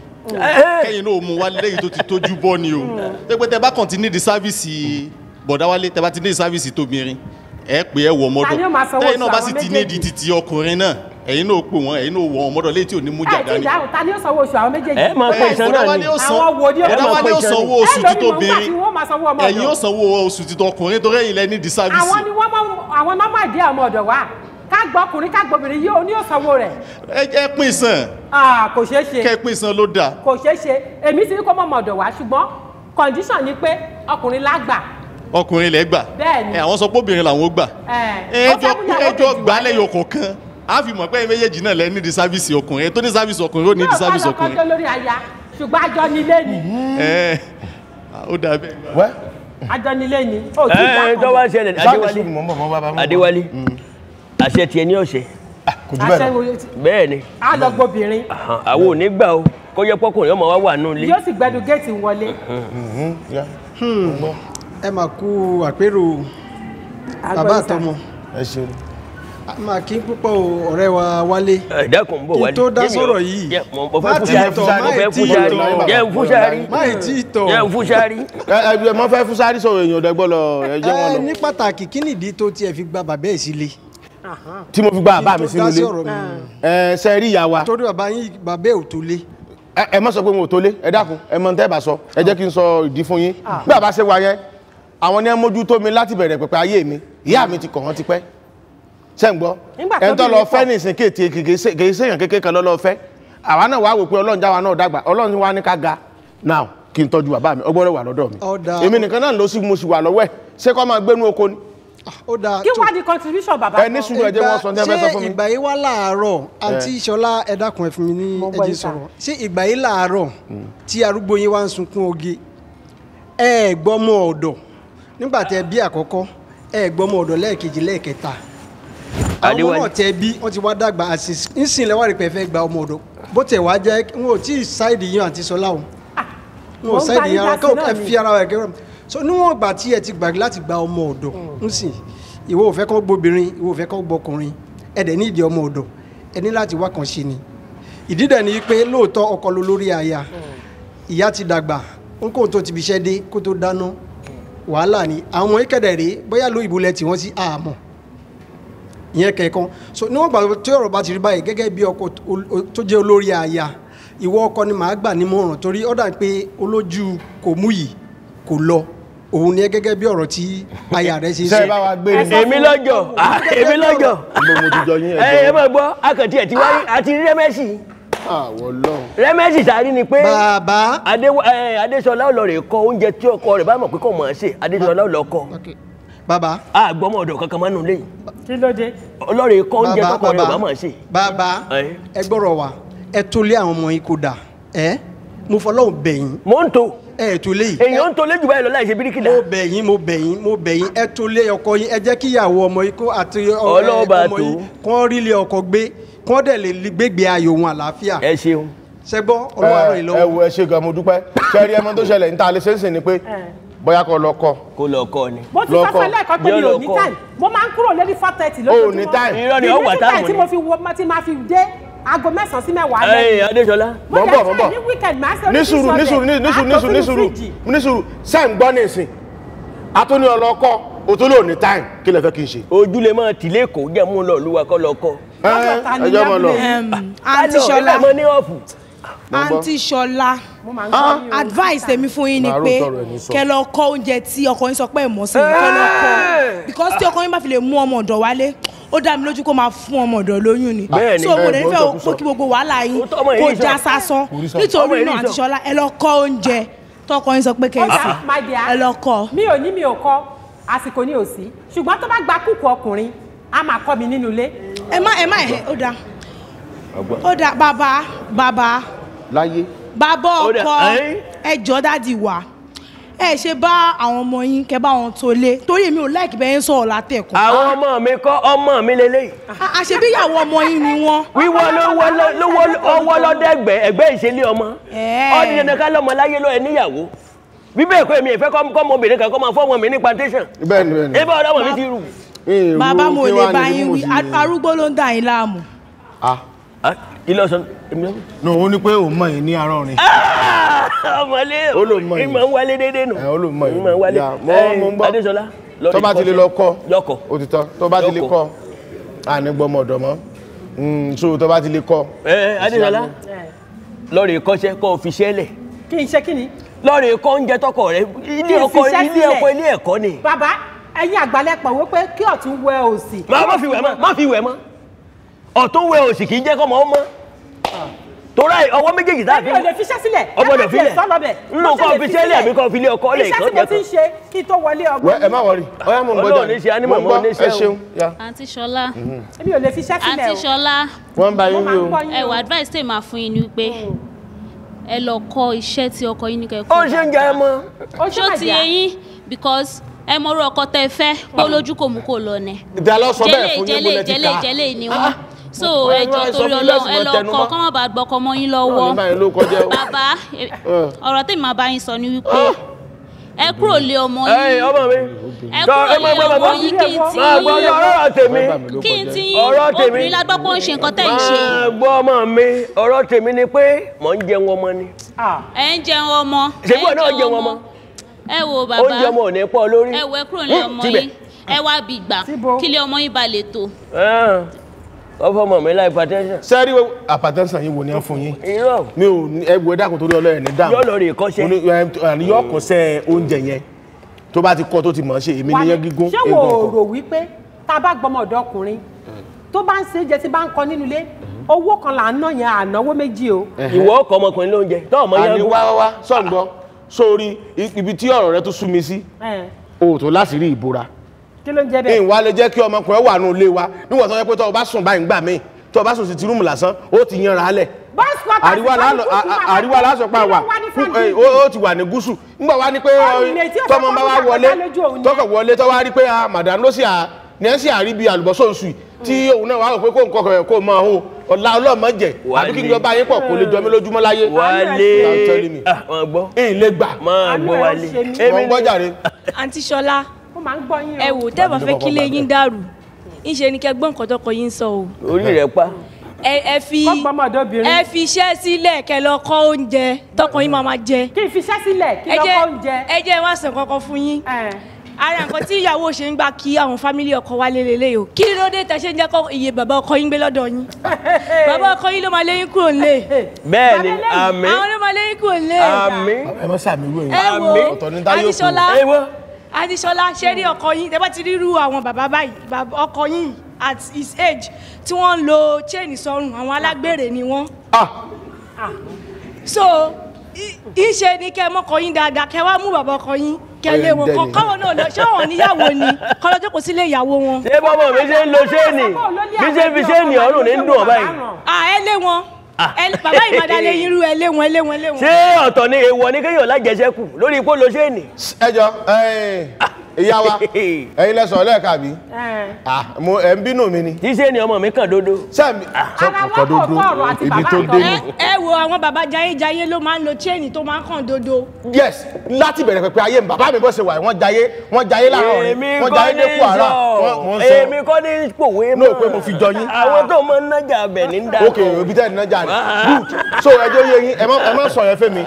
kẹ́yìn náà mú wálé lẹ́yìn tó ti tójú bọ́ ni o. Pé tẹ bá kàn ti ní di sáfíìsì bọ̀dá Wálé, tẹ bá ti ní di sáfíìsì tóbìnrin, ẹ pé ẹ wọ ọmọdọ̀, tẹ́yìn náà bá sì ti ní di titi ọkùnrin náà, ẹ̀yin náà pè wọ́n, ẹ̀yin náà wọ ọmọdọ̀ léyìí tí ò ní mú jà dání. Ta ni ó sanwó oṣù àwọn méjèèjì? Ẹ máa pè sàn náà ni. Àwọn wo ni ó Bọ̀dá Wálé ó sanwó oṣù títóbìnrin, ẹ̀yin ó sanwó oṣù títọkùnrin torí ẹ̀yin lẹ ní di sáfíìsì. Àwọn ni wọ́n mọ àwọn nọ́mbà ìdí ọmọ ọ̀dọ̀ wa, ká gbọ́ ọkùnrin ká gbọ́bìnrin yìí ó ní ó sanwó rẹ̀. Ẹ pín san. Kò ṣeé ṣe. Kẹ́ pín san ló dáa. Kò ṣeé ṣe, èmi ti ní kó mọ̀ ọmọ ọ̀dọ̀ wa, ṣùgbọ́n condition ni pé ọkùnrin lágbà. Ọkùnrin lẹ gbà. Bẹ́ẹ̀ni. Àwọn sọ pé obìnrin làwọn ó gbà. Ẹ jọ gbà lẹ́yọ kọ̀ọ̀kan, a fi mọ̀ pé méjèèjì náà lẹ ní di sáfíìsì ọkùnrin, tó ní sáfíìsì ọkùnrin ó ní di sáfíìsì ọkùnrin. Yóò bá lọ́kọ́ lórí aya, ṣùgbọ́n àjọ nílé ni. Ó dà bẹ́ẹ̀. Àjọ nílé ni. Ó ti dá kan. Tó bá ṣẹlẹ̀ Adéwálé, Adéwálé, àṣẹ tiẹ̀ ní ọ̀sẹ̀. Bẹ́ẹ̀ ni. A lọ gbobìnrin. Àwọn ò ní gbà o, kó yẹ pọ́kùnrin ọmọ wa wà nù ilé. Yóò sì gbẹdu géètì wọlé. Ẹ máa kú àpérò bàbá àtọmọ. Ẹ ṣeun. Máa kí púpọ̀ ọ̀rẹ́ wa Wálé. Ẹ dákun bọ̀ Wálé. Kí tó dá sọ̀rọ̀ yìí. Má ti tọ̀, má ti tọ̀. Jẹ́ n fúsárì. Má ti tọ̀. Jẹ́ n fúsárì. Ẹ mọ fẹ́ fúsárì sọ̀rọ̀ èèyàn ọ̀dẹ́gbọ́ lọ, ẹ jẹ́ wọn lọ. Ẹ ní pàtàkì, kí nìdí tó tiẹ̀ fi gba bàbá ẹ̀ sílé? Tí mo fi gba bàbá mi sínú ilé. Ẹ ṣe rí ìyá wa. Torí bàbá yín, bàbá ẹ̀ ò tó lé. Ẹ má sọ pé mo ò tó lé, ẹ dákun, ẹ mọ tẹ́ bá sọ, ẹ jẹ́ kí n sọ ìdí fún yín. Bí bàbá ṣe wà yẹn, àwọn ni ẹ mójútó mi láti bẹ̀rẹ̀ pẹ̀pẹ̀ ayé mi, ìyá mi ti kọ̀ wọ́n ti pẹ́. Ṣé ń gbọ́? Ẹni tó lọ fẹ́ nìsín kéèké kìí ṣèyàn kékeré kan lọ́lọ́ fẹ́. Àwa náà wá wò pé Ọlọ́run já wa náà dàgbà, Ọlọ́run wá ní ká ga. Now kí n tọ́jú bàbá mi, ó gbọ́dọ̀ wà lọ́dọ̀ mi. Èmi nìkan náà ló sì mo sì wà lọ́wọ́ ẹ̀, ṣé kó máa gbénú oko ni? Kí wá di contribution bàbá kan? Ẹ ní sùúrù, ẹ jẹ́ wọ́n sọ ní ẹ fẹ́ sọ fún mi. Ṣé ìgbà yìí wá láàárọ̀, àǹtí Ṣọlá, ẹ dákun ẹ fún mi ní ẹjẹ sọ̀rọ̀. Ṣé ìgbà yìí láàárọ̀ tí arúgbó yín wá ń sunkún oge, ẹ gbọ́mọ ọ̀dọ̀ nígbà tẹ bí àkọ́kọ́, ẹ gbọ́mọ ọ̀dọ̀ lẹ́ẹ̀kejì lẹ́ẹ̀kẹta, àwọn ọmọ náà tẹ bí wọ́n ti wá dàgbà, àti ńsìn lẹ́wà rí pé fẹ́ gba ọmọ ọ̀dọ̀, bó tẹ̀ wá jẹ́ n ò tí ì ṣáìdì yín àǹtí Ṣọlá o, n ò ṣáìdì yín ara kó ẹ fi ara rẹ̀ kẹ́rọ̀. So níwọ̀n ìgbà tí ẹ ti gbàgbé láti gba ọmọ ọ̀dọ̀ ńsìn, ìwọ ò fẹ́ kó gbobìnrin, ìwọ ò fẹ́ kó gbọkùnrin, ẹ dẹ̀ ní ìdí ọmọ ọ̀dọ̀, ẹ ní láti wá kan ṣe ni. Ìdí dẹ̀ ni pé lóòótọ́ ọkọ ló lórí aya, ìyá ti dàgbà, Ó kóun tó ti fi iṣẹ́ dé kó tó dáná wàhálà ni. Àwọn ọmọ ìkẹ̀dẹ̀ rèé bóyá ló ìbò lẹ tí wọ́n sí àmọ́ ìyẹn kẹ̀kan. So níwọ̀n gbà tí ọ̀rọ̀ bá ti rí báyìí, gẹ́gẹ́ bí ọkọ tó jẹ́ olórí aya, ìwọ ọkọ ni màá gbà nímọ̀ràn, torí ó dà pé olójú kò mú yìí kò lọ òun ni gẹ́gẹ́ bí ọ̀rọ̀ tí aya rẹ̀ ṣe ń ṣe bá wa gbé ni. Èmi lọ́jọ́, èmi lọ́jọ́. Ẹ máa gbọ́, akàntí ẹ̀ ti wáyé àti rẹ́mẹ́sì. Rẹ́mẹ́sì sáré ni pé bàbá Adéṣọlá ó lọ rè kọ oúnjẹ tí ọkọ rẹ̀ bá mọ̀ pé kò mọ̀ ọ́n ṣe, Adéṣọlá ó lọ kọ. Bàbá. A gbọ́mọ ọ̀dọ̀ kankan máa nù lẹ́yìn. Kí ló dé? Ọlọ́rẹ̀ kọ́ oúnjẹ tọkọ rẹ̀ bá mọ̀ ọ́n ṣe. Bàbá, ẹ gbọ́rọ̀ wa, ẹ tó lé àwọn ọmọ yín kó dà, ẹ mo fọlọ́hùn bẹ̀ yín. Mo ń to. Ẹ tó lé yìí. Èèyàn ń to lé jù báyìí lọ láì ṣe bíríkìlà. Mo bẹ̀ yín, mo bẹ̀ yín, mo bẹ̀ yín, ẹ tó lé ọkọ yín, ẹ jẹ́ kí ìyàwó ọmọ yín kó àti ọmọ yín kó rí lé ọkọ gbé, kó dẹ̀ lè gbégbé ayò wọn àlàáfíà. Ẹ ṣeun. Ṣé gbọ́, Ọlọ́run ràn yín lọ́wọ́. Ẹ wo, ẹ ṣe gan, mo dúpẹ́. Ṣé rí ẹmọ tó ṣẹlẹ̀ níta lè ṣe ń sìn ni pé bóyá kó lọ kọ. Kó lọ kọ ni. Mo ti sọ fún ẹ lẹ́ẹ̀kan pé mi ò ní time. Mo máa ń kúrò lórí 4:30 lójoojúmọ́. O ní time. Irọ́ ni ó wà táàmù ni. Tí mo fi wo tí máa fi dé aago 9 sí 10 alẹ́. Ẹ Adéṣọlá. Mọ̀ ń bọ̀, mọ̀ ń bọ̀. Ní weekend máa ṣe Ní sùúrù, ní sùúrù, ní sùúrù, ní sùúrù, ní sùúrù, ní sùúrù. Ṣé ń gbọ́ ní ìsìn? Atúní ọlọ́kọ́, o tó lò ní time, kí lẹ fẹ́ kí n ṣe? Ojú lè máa tìlé kò jẹ́ mú lọ lúwa kọ́ lọ kọ́. Ẹjọ́ mọ̀ lọ. Àǹtí Ṣọlá, Àǹtí Ṣọlá, advice tèmi fún yín ni pé kẹ́ lọ kọ́ oúnjẹ tí ọkọ yín sọ pé ẹ mọ̀ sí, kẹ́ lọ kọ́, because tí ọkọ yín bá fi lè mú ọmọ ọ̀dọ̀ wálé, ó dá mi lójú kó máa fún ọmọ ọ̀dọ̀ lóyún ni. So mo lè nífẹ̀ẹ́ pé kí gbogbo wàhálà yín kó já sásán. Nítorí náà Àǹtí Ṣọlá, ẹ lọ kọ́ oúnjẹ tọkọ yín sọ pé kẹ́ ẹ sè, ẹ lọ kọ́. Mi ò ní mi ò kọ́, àsìkò ni ò sí, ṣùgbọ́n tó bá gba kúkú ọkùnrin, a máa kọ́ mi nínú ilé. Ẹ má ẹ má ẹ ó dáa, ó dáa. Bàbá, bàbá láyé, bàbá ọkọ, ẹ jọ̀ọ́ dádì wa, ẹ ṣe bá àwọn ọmọ yín kẹ́ bá wọn tó lé, torí èmi ò láìkí bẹ́ẹ̀ ń sọ̀rọ̀ látẹ̀kọ́. Àwọn ọmọ mi kọ́, ọmọ mi lélẹ́yìí. Àṣebí ìyàwó ọmọ yín ni wọ́n. Wíwọ́ ló wọ́ lọ́dẹ́gbẹ́ ẹgbẹ́ ìṣẹ̀lẹ̀ ọmọ. Ọdún dandan ká lọ́mọ láyé lọ́ ẹ níyàwó. Bí bẹ́ẹ̀ kọ́ èmi ìfẹ́ kọ́ ọmọbìnrin kan kọ́ máa fọ́ ọmọ mi ní plantation. Bẹ́ẹ̀ni bẹ́ẹ̀ni. Ebe ọ̀dọ́ ọmọ mi ti rù. Bàbá, mo lè bá yín wí, arúgbó ló ń dà yín láàmú. Ilé ọ̀sán. No, ó ní pé òun mọ̀ yín ní arán ni. Ọmọlé ìmọ̀ ń wálé déédéé nù. Ó ló mọ̀ yín. Ìmọ̀ ń wálé. Adéṣọlá. Tó bá ti lè lọ kọ́. Ó ti tán. Tó bá ti lè kọ́, àní gbọ́mọ ọ̀dọ̀ mọ́. So tó bá ti lè kọ́. Adéṣọlá, lọ́ọ̀rì kọ́ṣẹ́ kọ́ fi ṣẹ́lẹ̀. Kí n ṣe kí ni? Lọ́ọ̀rì kọ́ oúnjẹ tọkọ rẹ, ilé ọkọ ilé ọkọ ilé ẹ̀kọ́ ni. Bàbá, ẹ̀yin àgbàlẹ̀pọ̀ wípé kí ọ̀tún wẹ òsì. Má fi wẹ̀ mọ́, má fi wẹ̀ mọ́. Ọ̀tún wẹ òsì kì í jẹ́ kọ́mọ ọmọ. Torí ọwọ́ méjèèjì tá a fi. Èmi ò lè fiṣẹ́ sílẹ̀. Ọgbọ́dọ̀ filẹ̀. Nínú kọ́ fiṣẹ́ lẹ̀ àbí kọ́ filé ọkọ lẹ̀. Iṣẹ́ tí mo ti ń ṣe kí tó wọlé ọgbọ́n. Ẹ má wọrí, ọyá mo ń gbọ́dọ̀. Ọlọ́run ní ṣe ánímọ̀ mọ́ ní ṣe o. Àǹtí Ṣọlá. Èmi ò lè fiṣẹ́ sílẹ̀ o. Àǹtí Ṣọlá. Wọ́n bá yín wí o. Ẹ wà advice tèmi máa fún yín ni wípé ẹ lọ kọ́ iṣẹ́ tí ọkọ yín ní kẹ́ kọ́. Ó ṣe ń jẹ ẹ mọ́. Ṣó ti yé yín? Because ẹ mọ orú ọkọ tẹ́ fẹ́ pé olójú kò mú kò lọ ni. Ìdá lọ sọ bẹ́ẹ̀ fún yín, mo lẹ ti ká. Jẹ́lé jẹ́lé ni wọ́n. So ẹ jọ̀ọ́ torí Ọlọ́run, ẹ lọ kọ́ kọ́ má bàa gbọ́kọ mọ́ yín lọ́wọ́. Bàbá, ọ̀rọ̀ tèmi máa bá yín sọ ni wípé ẹ kúrò lé ọmọ yín. Ẹ kúrò lé ọmọ yín kí n tí yín. Kí n tí yín, obìnrin la gbọ́ pé ó ń ṣe nǹkan tẹ́ ń ṣe. Máa gbọ́ ọmọ mi, ọ̀rọ̀ tèmi ni pé mò ń jẹun ọmọ ni. Ẹ ń jẹun ọmọ. Ṣèbí ọ̀ náà jẹun ọmọ. Ẹ wo bàbá, oúnjẹ ọmọ ò ní pọ̀ lórí. Ẹ wo, ẹ kúrò lé ọmọ yín, ẹ wá bí gbà kí lé ọmọ yín ba lè tó. Ọfọ ọmọ mi láì hypertension. Sẹ́rí hypertension yìí wo ni ẹ fún yín? Irọ́. Mi ò ní ẹ wo, ẹ dákun torí Ọlọ́run ní dáhùn. Yóò lọ rè kọ́ṣẹ́. Yóò kọ́ṣẹ́ oúnjẹ yẹn. Tó bá ti kọ́ tó ti mọ̀ ṣe, èmi níyẹn gígùn. Ṣé wo rò wípé tá a bá gbọmọ ọ̀dọ̀ ọkùnrin tó bá ń ṣe jẹ tí bá ń kọ nínú ilé, owó kan là ń ná yẹn, ànáwó méjì o. Ìwọ ọkọ ọmọkùnrin lóúnjẹ tó ọmọ yẹn. Àní wá wá wá sọ̀ǹgbọ́ sórí ibi tí ọ̀rọ̀ rẹ tó sú mi sí, o tó láti rí ìbora. Kí ló ń jẹ́ bẹ́ẹ̀? Ìwà lè jẹ́ kí ọmọkùnrin wà nù ilé wa níwọ̀n tó yẹ pé tó o bá sùn báyìí ńgbà míì, tó o bá sùn sí ti rúùmù lásán, ó ti yanra lẹ̀. Àríwá lásán pa wà, ó ti wà ní gúúsù ńgbà wá ní pé tọmọ bá wá wọlé, tọkọ wọlé tó wá rí pé màdàm ló sì à ní ẹ sì àrí bí àlùbọ́sọ̀ oṣù tí òun náà wà rò pé kó nǹkan kan kó máa hó ọ̀la ọlọ́mọ jẹ àbí kí n jọba yín pọ̀ kó lè jọ mí lójúmọ́ láyé. Wálé máa gbọ́. Ìyìn lè gbà. Máa gbọ́ wálé. Mo ń gbọ́ jàre. Àǹtí Ṣọlá, ẹ wò, tẹ́ bá fẹ́ kí ilé yín dàrú, ńṣe ni kẹ́ gbọ́ nǹkan tọkọ yín sọ o. Orí rẹ̀ pa. Ẹ fi ẹ fi iṣẹ́ sílẹ̀ kẹ́ lọ kọ́ oúnjẹ tọkàn yín máa ma jẹ. Kí n fi iṣẹ́ sílẹ̀ kí lọ kọ́ oúnjẹ. Ẹ jẹ́ wá sàn kankan fún yín. Ara nǹkan tí ìyàwó ṣe ń gbà kí àwọn fámílì ọkọ wa lé lélẹ̀ o. Kí ló dé tẹ ṣe ń jẹ́ kọ́ iye bàbá ọkọ yín gbé lọ́dọ̀ yín? Bàbá ọkọ yín ló máa lé yín kúrò nílé. Bẹ́ẹ̀ni, àmín. Àwọn ló máa lé yín kúrò nílé. Àmín. Ẹ má sàmì irú èyí. Ẹ wo Adéṣọlá Ewo. Adéṣọlá ṣé rí ọkọ yín tẹ bá ti rírú àwọn bàbá báyìí ọkọ yín at his age tí wọ́n ń lo chain sọ́rùn àwọn alágbèrè ni wọ́n. So ìṣe ni kẹ́ mọ́kọ yín dáadáa kẹ́ wá mú bàbá ọkọ yín kẹ́ lé wọn kọ́ káwọn náà lọ ṣé wọn níyàwó ni kọ́ lọ́jọ́ kò sílé ìyàwó wọn. Ṣé bọ́mọ mi ṣe ń lo ṣéènì bí ṣe ń fi ṣéènì ọrùn ní dùn ọ báyìí. Ẹ lé wọn bàbá ìmọ̀dálẹ̀ yín rú ẹ lé wọn ẹ lé wọn ẹ lé wọn. Ṣé ọ̀tọ̀ ni èèwọ̀ ni kéèyàn lájẹsẹ́kù lórí ipò lo ṣéènì. Ẹ jọ ìyá wa ẹ̀yin lẹ sọ̀rọ̀ lẹ́ẹ̀ka bí ẹ ń bínú mi ni. Tí ṣéènì ọmọ mi kàn dodo. Sẹ́mi ara wọn kò tọrọ àti ibi bàbá tó dé nù. Ẹ wo àwọn bàbá jayéjayé ló máa ń lo chain tó máa ń kàn dodo. Yes, láti bẹ̀rẹ̀ pẹ̀pẹ̀ ayé mi bàbá mi bọ́ ṣe wà wọ́n jayé láàárọ̀ rẹ̀ wọ́n jayé dé kú àrà wọ́n sọ. Èmi kọ́ ní pòwe mọ́. Ní òpin mo fi jọ yín. Àwọn tó máa ń nájà abẹ ní ń dá. Ok, òbí tẹ́ ẹ̀ nájà rẹ̀ good. So ẹjọ́ yé yín ẹ má sọ yẹn fẹ́ mi.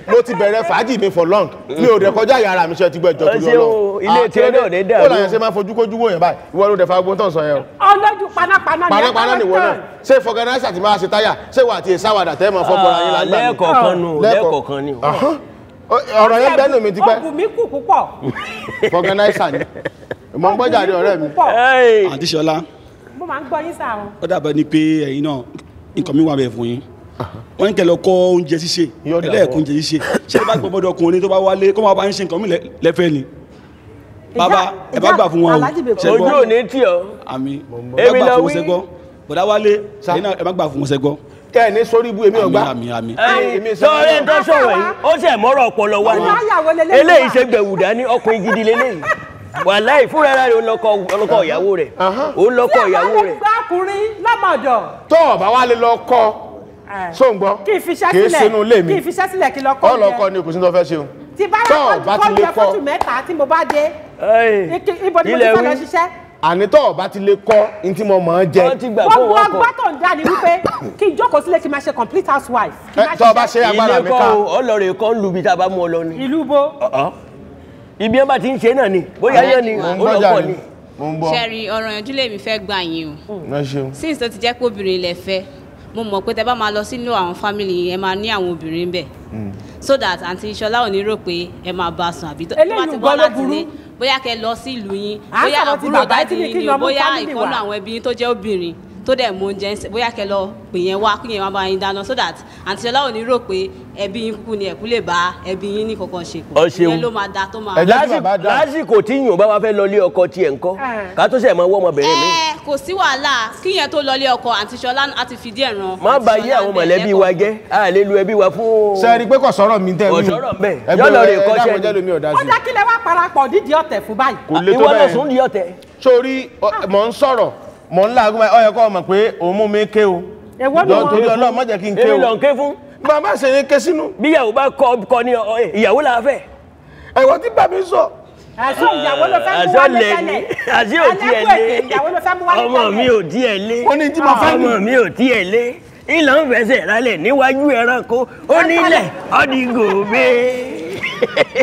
Mo ti bẹ̀rẹ̀ fàájì mi for long. Mi ò dẹ̀ kọjá yàrá mi ṣe ti gbọ́ ẹjọ́ tó yọ lọ. Ilé tí ó náà ní dàrú. Ó làyẹn ṣe máa fojú kójú wò yẹn báyìí. Ìwọ ló dẹ̀ fa gbóntàn sọ yẹn o. Ọlọ́jú panápaná ni panápaná ni ìwọ náà. Ṣé fọgànáísà ti máa ṣe táyà? Ṣé wà àti ìsáwàdà tẹ́ mọ̀ fọ́bọ̀ra yín lágbà mi? Lẹ́ẹ̀kọ̀ọ̀kan nù, lẹ́ẹ̀kọ̀ọ̀kan ni. Ọ̀rọ̀ yẹn bẹ́ẹ̀ nù mi ti pẹ́. Ó bù mí kù púpọ̀. Fọgànáísà ni. Mo ń gbọ́jà rí ọ̀rẹ́ mi. Àǹtí Ṣọlá. Mo máa ń gbọ́ yín sáà o. Ó dàbẹ̀ ni pé ẹ̀yin náà nǹkan mi wà bẹ̀ fún yín. Wọ́n ní kẹ́ lọ kọ́ oúnjẹ ṣíṣe ẹlẹ́ẹ̀kún oúnjẹ ṣíṣe. Ṣé ẹ bá gbọ́ bọ́dọ̀ ọkùnrin tó bá wálé kó máa bá ń ṣe nǹkan mi lẹ́fẹ̀ẹ́ ni? Bàbá ẹ bá gbà fún wọn o. Ojú ò ní tì ọ́. Àmín. Ẹ bá gbà fún wọn ṣẹgbọ́. Bọ̀dá wálé ẹ̀yin náà ẹ bá gbà fún wọn ṣẹgbọ́. Kẹ́ ẹ̀ ní sórí ibú èmi ọ̀gbá. Àmín àmín. Sọ̀rọ̀ ń tọ́ sọ̀rọ̀ yìí ó sì mọ́rọ̀ ọpọlọ wa ni. Eléyìí ṣe gbẹ̀wù dání ọkùnrin gidi leléyìí. Wàláì fúnra rẹ̀ olọ́kọ ìyàwó rẹ̀. Olọ́kọ ìyàwó rẹ̀. Tí àwọn ọkùnrin lọ́mọdọ̀. Tó o bá wá lè lọ kọ́ sóńgbọ́ kí n fiṣẹ́ kì í sínú ilé mi kí n fiṣẹ́ sílẹ̀ kí lọ kọ́ oúnjẹ. Ọlọ́kọ ni kò sí tó fẹ́ ṣe o. Tí bá wà kọ́ oúnjẹ fóṣù mẹ́ta tí mo bá dé ibo ni mo ti fẹ́ lọ ṣiṣẹ́. Àní tó o bá ti lè kọ́ ní tí mo mọ̀ ọ́n jẹ. Gbogbo ọgbọ́n tó ń dá ni wípé kí n jókòó sílé kí n máa ṣe complete housewife. Tó o bá ṣe agbára mi ká. Ilé kọ́ ọlọ́rẹ̀ kọ́ ń lu ibi tá a bá mú ọ lọ ni. Ìlú bo. Ibi ẹ bá ti ń ṣe náà ni bóyá yẹn ni ó lọ kọ́ ni. Ṣẹ́rí ọ̀rọ̀ ìyànjú lèmi fẹ́ gbà yín o. Since tó ti jẹ́ pé obìnrin lẹ fẹ́, mo mọ̀ pé tẹ bá máa lọ sínú àwọn family yẹn, ẹ máa ní àwọn obìnrin bẹ̀. So that Àǹtí Ṣọlá ò ní rò pé ẹ máa bá a sùn àbí tó bá ti wá láti ilé, bóyá kẹ lọ sí ìlú yín, bóyá àbúrò dáàdì yín ni o, bóyá ìkọ́nù àwọn ẹbí yín tó jẹ́ obìnrin tó dẹ̀ mú oúnjẹ ń sè, bóyá kẹ lọ pè yẹn wá kí yẹn wá bá yín dáná so that Àǹtí Ṣọlá ò ní rò pé ẹbí yín kúkú ni ẹ̀kú lè bá ẹbí yín ní kankan ṣe pọ̀. Ìyẹn ló máa da tó máa. Lásìkò tí yìnyín bá wá fẹ́ lọ lé ọkọ tiẹ̀ ńkọ́ ká tó ṣẹ̀ mọ ọwọ́ ọmọbìnrin mi. Ẹ kò sí wàhálà kí yẹn tó lọ lé ọkọ Àǹtí Ṣọlá á ti fìdí ẹ̀ ràn. Má bà yé àwọn mọ̀lẹ́bí wa jẹ́, a lè lu ẹbí wa fún. Ṣé ẹ rí i pé kò sọ̀rọ̀ mi tẹ́ wí? Kò sọ̀rọ̀ mbẹ́, yọ̀lọ̀ rè kọ́ṣẹ́ ni. Ó dá kílẹ̀ wá parapọ̀ dídì ọ̀tẹ̀ fún báyìí. Kò le tó Ìwọ lọ bẹ́ẹ̀. sùn di ọ̀tẹ̀. Sórí mò ń sọ̀rọ̀ mò ń làágùn báyìí, ó yẹ kó o mọ̀ pé òun mú mi ké o. Èwo ni Jọ wọn? torí Ọlọ́run má jẹ́ kí n ké o. Èmi lọ ń ké fún. Bàbá ṣe ní ké sínú. Bí ìyàwó bá kọ ní ìyàwó là á fẹ́. Ẹ̀wọ̀n tí bàbá mi sọ. Ẹ̀sùn ìyàwó ló fẹ́ mú wálé tẹ́lẹ̀. Àṣé ò tiẹ̀ lé. Ìyàwó ló fẹ́ mú wálé Ọmọ mi ò tiẹ̀ lé. Ó ní tí mo fẹ́ nù. Ọmọ mi ò tiẹ̀ lé. Ìlà ń fẹsẹ̀ rálẹ̀ níwájú ẹranko. Ó nílẹ̀ ọ̀dìgòbé.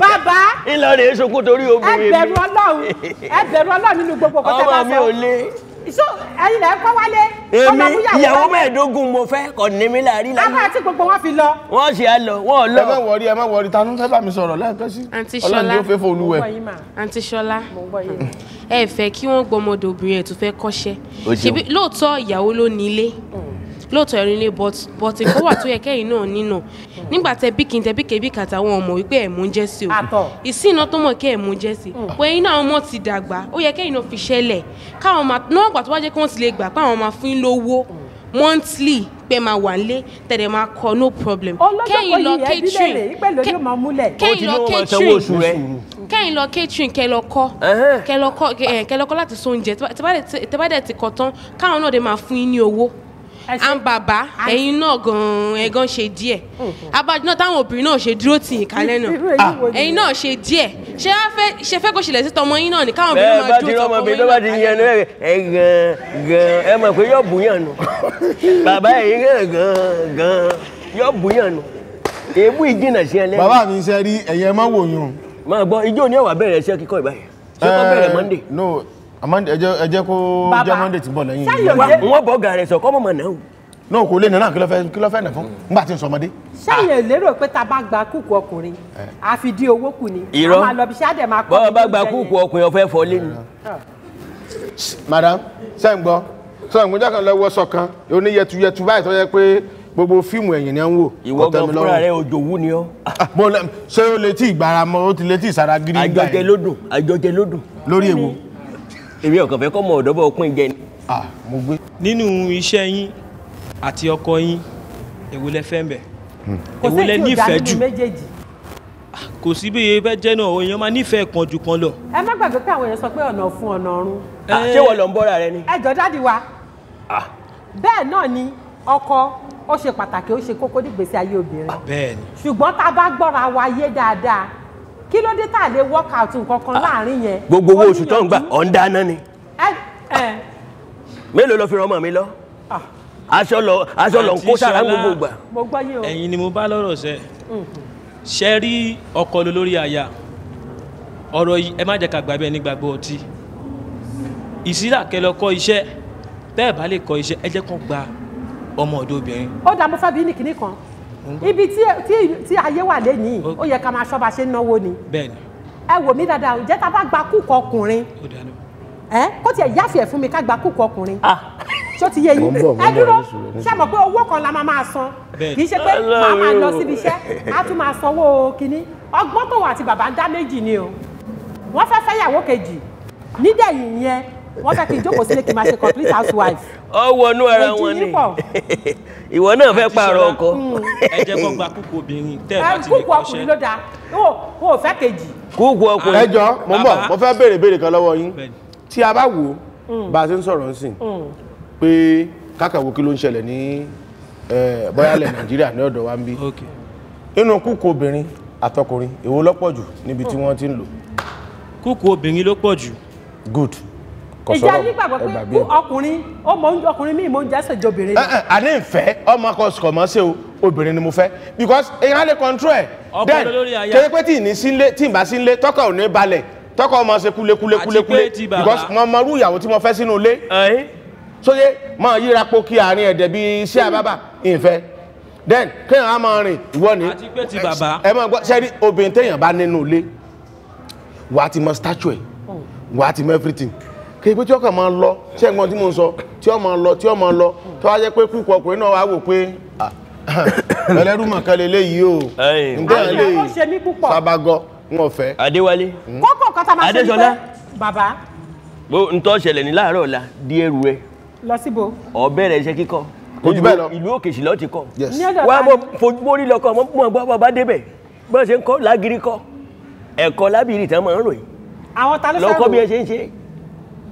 Bàbá Ìlọ rèé sunkún torí ẹ obìnrin mi. bẹ̀rù Ọlọ́run, ẹ bẹ̀rù Ọlọ́run nínú gbogbo nǹkan tẹ́ bá Ọmọ mi sọ. ò lé. So ẹ̀yin lẹ ń kọ́ wálé. Èmi ìyàwó 15 mo fẹ́ kò ní mi láàrí láyé. Lábàá tí gbogbo wọn fi lọ. Wọ́n ṣe á lọ, wọ́n lọ. Ẹ má wọrí, ẹ má wọrí, ta ló ń fẹ́ bá mi sọ̀rọ̀ lẹ́ẹ̀kan sí? Àǹtí Ọlọ́run Ṣọlá. yóò fẹ́ fún olúwẹ̀. Àǹtí Ṣọlá, ẹ fẹ́ kí wọ́n gbọmọdé obìnrin ẹ̀ tó fẹ́ kọ́ṣẹ́. Ó ṣeun. Ṣebí lóòótọ́ ìyàwó ló ní ilé, lóòótọ́ ẹ̀rín ilé, but nǹkan wà tó yẹ kẹ́yìn náà nínà. Nígbà tẹ bí kí n tẹ bí kébí kàtà àwọn ọmọ wípé ẹ̀ mú oúnjẹ sí o. Àtọ̀. Ìsìn iná tó mọ̀ kẹ́ ẹ̀ mú oúnjẹ sí. Pé ẹ̀yin náà àwọn ọmọ ti dàgbà, ó yẹ kẹ́yìn náà fi ṣẹlẹ̀. Káwọn máa náà gbà tó wá jẹ́ kí wọ́n ti lè gbà pé àwọn máa fún yín lówó monthly pé máa wà nílé tẹ̀lé máa kọ no problem. Kẹ́yìn lọ Olójókòó yìí ẹbí catering lèrè, ìpè lójú máa múlẹ̀. kẹ́yìn lọ catering kẹ́yìn lọ catering kẹ́ lọ kọ́ kẹ́ lọ kọ́ kẹ́ lọ kọ́ láti so oúnjẹ tẹ́ bá dẹ̀ ti kọ́ tán káwọn náà dẹ̀ máa fún yín ní owó. And bàbá, ẹ̀yin náà gan-an ẹ̀gán ṣe díẹ̀. Abájú náà táwọn obìnrin náà ṣe dúró tì yín kalẹ̀ náà. Ẹ̀yin náà ṣe díẹ̀. Ṣé ṣe fẹ́ kó ṣẹlẹ̀ sí tọmọ yín náà ni káwọn obìnrin máa dúró tọkọ yín náà kalẹ̀. Bẹ́ẹ̀ bá ti rọ́mọbìnrin tó bá ti yẹnu ẹ̀ gan-gan ẹ mọ̀ pé yóò bùyàn nù. Bàbá ẹ̀yin gan gan yóò bùyàn nù. Èébú ìjìnà sí ẹlẹ́nu. Bàbá mi ṣe rí ẹ̀yẹ mọ́ wò yún. Máa gbọ́ ijó ni ẹ̀wà bẹ̀rẹ̀ iṣẹ́ kíkọ́ ìbáyìí. Ṣé kó bẹ̀rẹ̀ Monday? No, ẹ jẹ́ kó jẹ́ Monday tí ń bọ̀ lẹ́yìn. Wọ́n bọ̀ gàrẹ̀ sọ kọ́ mọ̀mọ́ náà. No, kò lè nà náà kí ló fẹ́ nà fún nígbà tí ń sọmọdé. Ṣáyẹ̀ lérò pé ta bá gba kúkú ọkùnrin àfi dí owó kù ni. Irọ́ a máa lọ bí ṣáà dẹ̀ máa kọ́. Bọ́ọ̀ bá gba kúkú ọkùnrin ó fẹ́ fọ́ lé ni. Madam, ṣé ń gbọ́? Sọ ìgbọ́njọ́ kan lọ́wọ́ sọ kan oníyẹtuyẹtu báyìí tó yẹ pé gbogbo fíìmù ẹ̀yìn ni à ń wò. Ìwọ gan fúnra rẹ òjòwú ni ọ. Ṣé o lè tí ìgbára mọ o ti lè tí ìsara gírí gbà yẹn. Àjọjẹ ló dùn, àjọjẹ ló dùn. Lórí èwo. Èmi ò kàn fẹ́ kọ́ mọ ọ̀dọ́ bọ́ pín jẹ ni. Mo gbé. Nínú iṣẹ́ yín àti ọkọ yín, èwo lẹ fẹ́ ń bẹ̀? Èwo lẹ nífẹ̀ẹ́ jù? Kò sí bí iye fẹ́ jẹ́ náà, èèyàn máa nífẹ̀ẹ́ kan jù kan lọ. Ẹ má gbàgbé pé àwọn èèyàn sọ pé ọ̀nà fún ọ̀nà ọ̀run. Ṣé wọ́n lọ ń bọ́ra rẹ ni? Ẹ jọ̀ọ́ dádì wa. Bẹ́ẹ̀ náà ni ọkọ ó ṣe pàtàkì, ó ṣe kókó nígbèésí ayé obìnrin. Bẹ́ẹ̀ni. Ṣùgbọ́n tá a bá gbọ́ra wa yé dáadáa, kí ló dé tá a lè work out nǹkan kan láàrin yẹn? Gbogbo owó oṣù tó ń gbà ọ̀ ń dáná ni. Mélòó ló fi rán ọmọ mi lọ? Aṣọ lọ ń kó sára gbogbo ìgbà. Mo gbọ́ yín o. Ẹ̀yin ni mo bá lọ́rọ̀ sẹ́. Ṣe rí ọkọ lọ lórí aya. Ọ̀rọ̀ yìí ẹ má jẹ́ ká gbà bẹ́ẹ̀ ní gbàgbọ́ ọtí. Ìsílà kẹ́ lọ kọ́ iṣẹ́. Tẹ́ ẹ̀ bá lè kọ́ iṣẹ́, ẹ jẹ́ kán gba ọmọ ọ̀dọ̀ obìnrin. Ó dàá, mo fẹ́ bí ní kinní kan. Ibi tí ayé wà lénìí, ó yẹ ká máa ṣọ́ bá ṣe ń náwó ni. Bẹ́ẹ̀ni. Ẹ wò mí dáadáa, ǹjẹ́ tá a bá gba kúkọ ọkùnrin? Kó tiẹ̀ yáfẹ̀ẹ́ fún mi ká gba kúkọ ọkùnrin. Ṣó ti yé yín? Ẹ dúró, ṣé mọ̀ pé owó kan la máa san? Kì í ṣe pé màá máa lọ síbi iṣẹ́, á tún máa sanwó kinní. Ọgbọ́n tó wà àti bàbá ń dá méjì ni o. Wọ́n fẹ́ fẹ́yàwó kejì. Nídẹ̀yìn yẹn, wọ́n fẹ́ kí n jókòó sílé kí n máa ṣe complete housewife. Ọ wọnú ara wọn ni. Ìwọ náà fẹ́ pààrọ̀ ọkọ. Ẹ jẹ́ kó gba kúkú obìnrin tẹ́ ẹ bá ti lè kọ́ṣẹ́. Kúkú ọkùnrin ló dáa, o ò fẹ́ kejì. Kúkú ọkùnrin. Ẹ jọ, mo ń bọ̀, mo fẹ́ béèrè béèrè kan lọ́wọ́ yín. Tí a bá wò ó, bá a ṣe ń sọ̀rọ̀ ńsìn, pé kákàwó kí ló ń ṣẹlẹ̀ ní bóyá ilẹ̀ Nàìjíríà ní ọ̀dọ̀ wa ń bí. Nínú kúkú obìnrin àtọkùnrin, èwo ló pọ̀ jù níbi tí wọ́n ti ń lò? Kúkú obìnrin ló pọ̀ jù. Good. Ìjà nígbàgbọ́ pé ọkùnrin ó mọ ọkùnrin míì mọ oúnjẹ sèjọ obìnrin. Àní ìfẹ́ ọmọ akọ mọ́ ṣe o, obìnrin ni mo fẹ́ because èèyàn á lè control ẹ̀. Then kéré pé tí ì ní sínlé tí ì bá sínlé tọkọ ò ní balẹ̀ tọkọ ọmọ ṣe kúlekúlekúlekúle because mo mọ irú ìyàwó tí mo fẹ́ sínú ilé. Sóye máa yíra po kí àárín ẹ̀dẹ̀ bíi iṣẹ́ àbábà ìfẹ́. Then kéèyàn á máa rìn ìwọ ni. Ẹ máa gbọ́ sẹ́rí obìnrin téèyàn bá nínú ilé wàá ti mọ statue ẹ̀ wàá ti mọ everything. Kí pé tí ọkàn máa lọ ṣé ẹ̀gbọ́n tí mo ń sọ tí ó máa lọ tí ó máa lọ tó wá jẹ́ pé kúkú ọkùnrin náà wá wò pé ẹlẹ́rú mọ̀kán lélẹ́yìí o ǹjẹ́ ẹ̀ lè sábàgọ́ ń ọ̀fẹ́. Adéwálé. Kókó nǹkan tá a máa ṣe ni pé bàbá. Bó ń tọ́ ṣẹlẹ̀ ní láàárọ̀ ọ̀la di ẹrù ẹ. Lọ síbo. Ó bẹ̀rẹ̀ iṣẹ́ kíkọ́. Kò jù bẹ́ẹ̀ lọ. Ìlú òkè sì lọ́ọ́ ti kọ́. Wá mọ forí lọkọ mọ gbọ́ bàbá débẹ̀ bọ́n ṣe ń kọ́ lágiri kọ́ ẹ̀kọ́ lábìrì tán máa ń ròyìn. Àwọn ta ló fẹ́ rò. Lọ́kọ́ bí ẹ ṣe ń ṣe.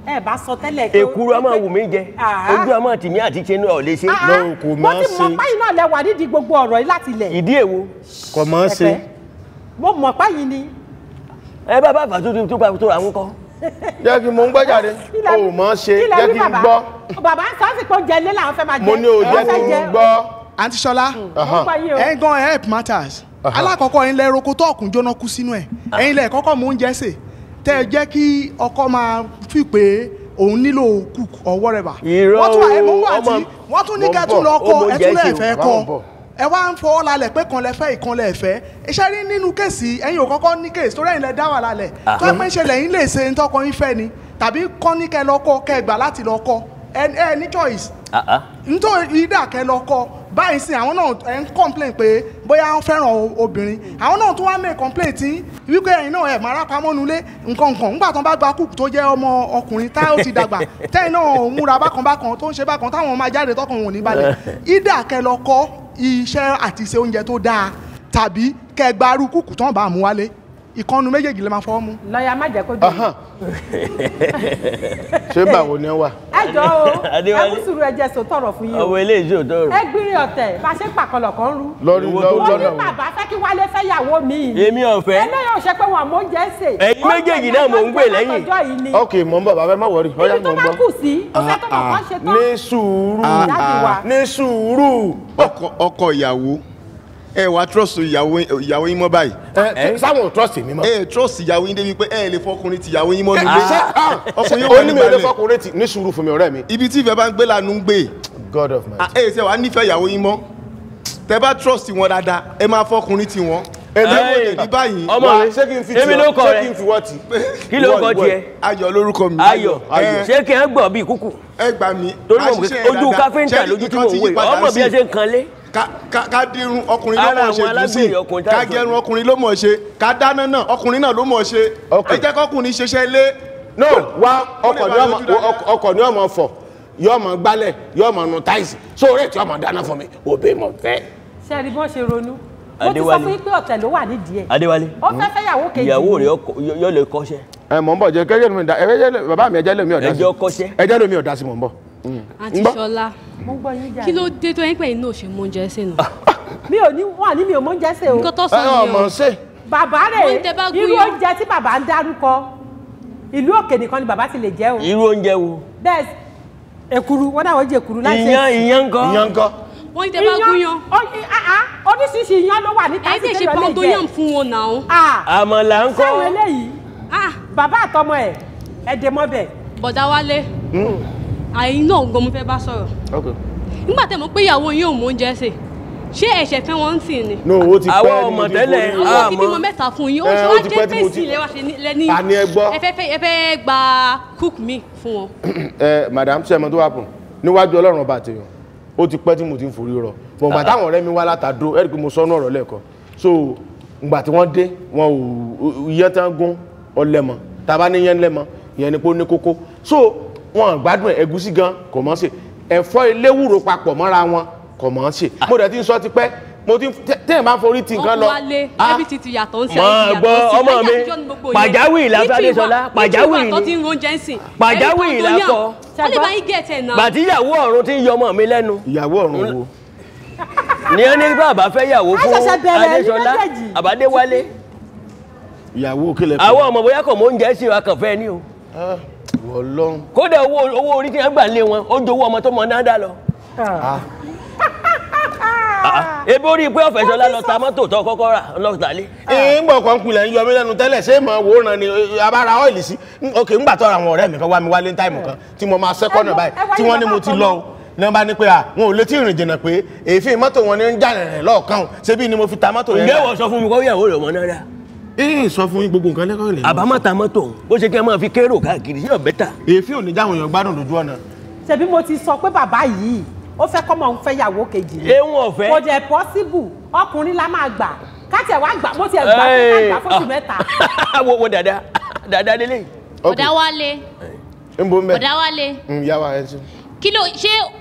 Ẹ bá sọ tẹ́lẹ̀ kí èkuru a máa wù mí jẹ, ojú a máa tì mí àti ṣe náà lè ṣe. Kò mo ti mọ̀ páyì náà lẹ wà nídìí gbogbo ọ̀rọ̀ yìí láti ilẹ̀. Ìdí èwo. Kò mọ̀ ṣe. Mo mọ̀ páyì ni. Ẹ bá bá fà tó bá tó àwọn kọ. Jẹ́ kí mo ń gbọ́jáde, o mọ̀ ṣe, jẹ́ kí n gbọ́. Bàbá ń sọ sí pé oúnjẹ ilé làwọn fẹ́ máa jẹ. Mo ní o jẹ́ kí n gbọ́. Àǹtí Ṣọlá, ẹ̀yin gan help matters. Alákọ̀ọ́kọ́ ẹ̀yin lẹ roko tó ọ̀kùn jóná kú sínú ẹ̀. Ẹ̀yin lẹ kọ́kọ́ mú oúnjẹ sè. Tẹ́ ẹ jẹ́ kí ọkọ máa fi pé òun nílò cook or whatever. Irọ́ o, wọ́n tún ní kẹ́ tún lọ kọ́ ẹ tún lè fẹ́ kọ́. Ẹ wá ń fọwọ́ lálẹ̀ pé kan lẹ fẹ́ ìkan lẹ fẹ́. Iṣẹ́ rí nínú kéèsì ẹ̀yin ò kọ́kọ́ ní kéèsì torí ẹ̀yin lẹ dá wà lálẹ̀. Tó ẹ pé ń ṣe lẹ́yìn lè ṣe ntọ́kọ yín fẹ́ ni tàbí kọ́ ní kẹ́ lọ kọ́ kẹ́ gbà láti lọ kọ́ ẹ ní choice. Nítorí ìdá kẹ́ lọ kọ́ báyìí sí àwọn náà ẹ̀ ń complain pé bóyá wọ́n fẹ́ràn obìnrin àwọn náà tún wá make complaint tí wípé ẹ̀yin náà ẹ̀ máa rápamọ́ nulẹ̀ nǹkan nǹkan nígbà tó ń bá gba kúkú tó jẹ́ ọmọ ọkùnrin tá ó ti dàgbà tẹ́yìn náà múra bákan bákan tó ń ṣe bákan táwọn máa jáde tọkàn wọn ò ní balẹ̀ ìdá kẹ́ lọ kọ́ iṣẹ́ àti ṣe oúnjẹ tó dáa tàbí kẹ́ gba arú kúkú tán bá mú wálé ìkànnù méjèèjì lè máa fọwọ́ mú. Lọ́yà má jẹ́ kó dùn. Ṣé báwo ni ẹ wà. Ẹ jọ o, ẹ mú sùúrù, ẹ jẹ́ sọ tọrọ fún yín o. Ọmọ eléyìí ò tọrọ. Ẹ gbìnrín ọ̀tẹ̀ bá ṣe pàkọlọ̀ kan rú. Lórí Mo ní bàbá fẹ́ kí Wálé fẹ́ yàwó mi. Èmi ò fẹ́. Eléyìí ò ṣe pé wọn mò ń jẹ́ sè. Ẹ̀yin méjèèjì náà mò ń gbè lẹ́yìn. Ok, mò ń bọ̀ bàbá, ẹ má wọrí. Ọ̀yá Ibi tó mò ń bá bọ̀. kù sí, ó fẹ́ tó mọ̀ kán ṣe tán. Ní sùúrù, ní sùúrù. Ọkọ ìyàwó, ẹ wá trust ìyàwó yín mọ́ báyìí. Ẹ sáwọn ò trust mi mọ́. Ẹ trust ìyàwó yín débi pé ẹ lè fọkùnrin ti ìyàwó yín mọ́ nílé. Ọkùnrin Ó ní mi ò lè fọkùnrin tì, ní sùúrù fún mi ọ̀rẹ́ mi. Ibi tí ìfẹ́ bá ń gbé lànà ń gbé. God of my. Ẹ ṣe wàá nífẹ̀ẹ́ ìyàwó yín mọ́. Tẹ bá trust wọn dáadáa, ẹ máa fọkùnrin ti wọn. Ẹ ní báyìí. Ọmọ mi, ṣé kí n fi èmi tì ló ọ́? kọ Ṣé rẹ. kí n fi wọ́ tì? Kí ló kọ tiẹ̀? Ayọ̀ lórúkọ mi. Ayọ̀, ṣé kí ẹ gbọ́ bíi kúkú? Ẹ gbà mí. Torí mo mọ̀ pé ojú káfíńtà lójú tí mò ń wò yìí, ọmọ bí ẹ ṣe ń kanlé. Ká dirun ọkùnrin ló Ara mọ̀ ṣe àwọn gúúsì, alágbèrè ọkùnrin tá à ká ń sọ gẹrun ọkùnrin ló mọ̀ ṣe, ká dáná náà ọkùnrin náà ló mọ̀ ṣe. Ẹ jẹ́ kọkùnrin ṣiṣẹ́ ilé. No, wá, ọkọ̀ ni ọmọ fọ̀, yóò mọ gbálẹ̀, yóò mọ nu táìsì, sóòrè tí ọmọ dáná fún mi, òbí mọ̀ fẹ́. Ṣé ẹ rí bí wọ́n ṣe ronú? Mo ti sọ Adéwálé. fún yín pé ọ̀tẹ̀ ló wà nídìí ẹ̀. Adéwálé. Ó fẹ́ fẹ́yàwó kejì. Ìyàwó rẹ̀ yóò lè kọ́ṣẹ́. Ẹ mọ̀ ń bọ̀ jẹ́ kẹ́jẹ́ lómi ọ̀dà, bàbá mi ẹjẹ́ lómi ọ̀dà sí. Ẹjọ́ kọ́ṣẹ́. Ẹjẹ́ lómi ọ̀dà sí, mọ̀ ń bọ̀. Àǹtí Ṣọlá, kí ló dé tó yẹn pé inú òṣè mọ oúnjẹ sè náà? Mi ò ní wọn ní mi ò mọ oúnjẹ sè o. Nǹkan tó sọ nìyẹn o. Ọmọ ṣe. Bàbá Wọ́n rẹ̀ tẹ bá irú gúnyán. oúnjẹ tí bàbá ń dárúkọ ìlú òkè nìkan ni bàbá ti lè jẹ o. Irú oúnjẹ wo? Bẹ́ẹ̀ èkuru, wọn náà wọ́n jẹ èkuru láì ṣe. Iyán, iyán ńkọ́? Iyán ńkọ́? Wọ́n ní tẹ bá gúnyán. Oríṣiríṣi iyán ló wà níta Ẹ lè ṣe poundo yam fún wọn náà. Àmàlà ńkọ́? Sáwọn eléyìí, bàbá àtọmọ ẹ̀ ẹ̀ dè mọ́bẹ̀. Bọ̀dá Wálé, àyìn náà gan mo fẹ́ bá sọ̀rọ̀. Nígbà tẹ́ mọ̀ pé ìyàwó yín ò mọ oúnjẹ sè, ṣé ẹ̀ṣẹ̀ fẹ́ wọn ń sìn ni? No, ó ti pẹ́ Àwọn ni ọmọ mo ti tẹ́lẹ̀, forí Àwọn ti bímọ mẹ́ta fún yín, ó ṣe Ẹ, wá ó ti jẹ́ pẹ́ tí pé mo sí ti- ilé wa ṣe lẹ́ní. Àní ẹ gbọ́. Ẹ fẹ́ gba cook mi fún wọn. Ẹ madam, ṣe mọ tó wà pọ̀ níwájú Ọlọ́run ọba àtẹ̀yàn, ó ti pẹ́ tí mo ti ń forí rọ bọ̀ gbà táwọn ọ̀rẹ́ mi wá látàdó, ẹ rí i pé mo sọ ọ́nà ọ̀rọ̀ lẹ́ẹ̀kan. So ngbà tí wọ́n dé, wọn ò iyán tán gún ọlẹ́mọ, tàbá ní yẹn lẹ́mọ ìyẹn ni pé ó ní kókó, so wọn gbádùn ẹ̀. Ẹ̀gúsí gan kò mọ̀ ṣe, ẹ̀fọ́ eléwúro papọ̀ mọ́ra wọn kò mọ̀ ṣe. Mo dẹ̀ ti ń sọ tipẹ́, mo ti ń tẹ́yìn bá ń forí ti nǹkan lọ. Ọkùnrin Wálé, ẹbí ti ti yàtọ̀ ń sìn, Máa ayé ti gbọ́, yàtọ̀ ń sìn, ọmọ ayé mi, àtijọ́ ni gbogbo yẹn. pàjáwìrì la fẹ́ Adéṣọlá, pàjáwìrì Nítorí ni. tí ń oúnjẹ ń sìn. Pàjáwìrì la kọ. Wọ́n lè bá yín gẹ̀ẹ́tẹ̀ náà. Gbàtí ìyàwó ọ̀run ti ń yọ ọmọ mi lẹ́nu. Ìyàwó ọ̀run wo? Ní ẹni bàbá fẹ́ yàwó A fún ṣẹ̀ṣẹ̀ bẹ̀rẹ̀ ní Adéṣọlá, méjèèjì. Àbádéwálé. Ìyàwó kílẹ̀. Àwọn ọmọ bóyá kò mọ oúnjẹ sí wa kàn fẹ́ ni o. Ọlọ́run. Kódà owó orí tí wọ́n gbà lé wọn, ó jowó ọmọ tó mọ náà dá lọ. Ebi orí pé ọ̀fẹ́ Ṣọlá lọ ta mọ́tò tó kọ́kọ́ rà lọ́ta lé. Ńgbọ̀ kan kulẹ̀ ń yọ mí lẹ́nu tẹ́lẹ̀, ṣé mo wòran ni abára ọ́ìlì sí? Ok, ńgbà tó ra àwọn ọ̀rẹ́ mi kan wá mi wálé ní táìmù kan tí mo máa sẹ́kọ̀nà báyìí tí wọ́n ní mo ti lọ o, ní wọ́n bá ní pé à wọn ò létí ìrìn jìnnà pé èéfín mọ́tò wọn ní ń jà rìnrìn lọ́ọ̀kan o, ṣé bí ni mo fi ta mọ́tò yẹn. Ǹjẹ́ wọ́n sọ fún mi kó ìyàwó rẹ̀ mọ́ náà dá? Ee, sọ fún yín gbogbo nǹkan lẹ́kọ̀ọ́ lè. Àbámọ̀ ta mọ́tò òun, bó ṣe kí ẹ máa fi kérò káàkiri sí ọ̀bẹ ta. Èéfín ò ní jáwọn èèyàn gbádùn lójú ọ̀nà. Ṣebí mo ti sọ pé bàbá yìí ó fẹ́ kọ́mọ òun fẹ́ yàwó kejì ni. Ehun ọ̀fẹ́. Kò dẹ̀ possible, ọkùnrin la máa gbà káti ẹ̀ wá gbà, mo ti ẹ̀ gbà pé ká gbà fóṣù mẹ́ta. Wo dada dada lélẹ̀. Bọ̀dá Wálé, Ń bo ń bẹ̀. Bọ̀dá Wálé, Ìyá wa ẹ ṣe. kí ló ṣé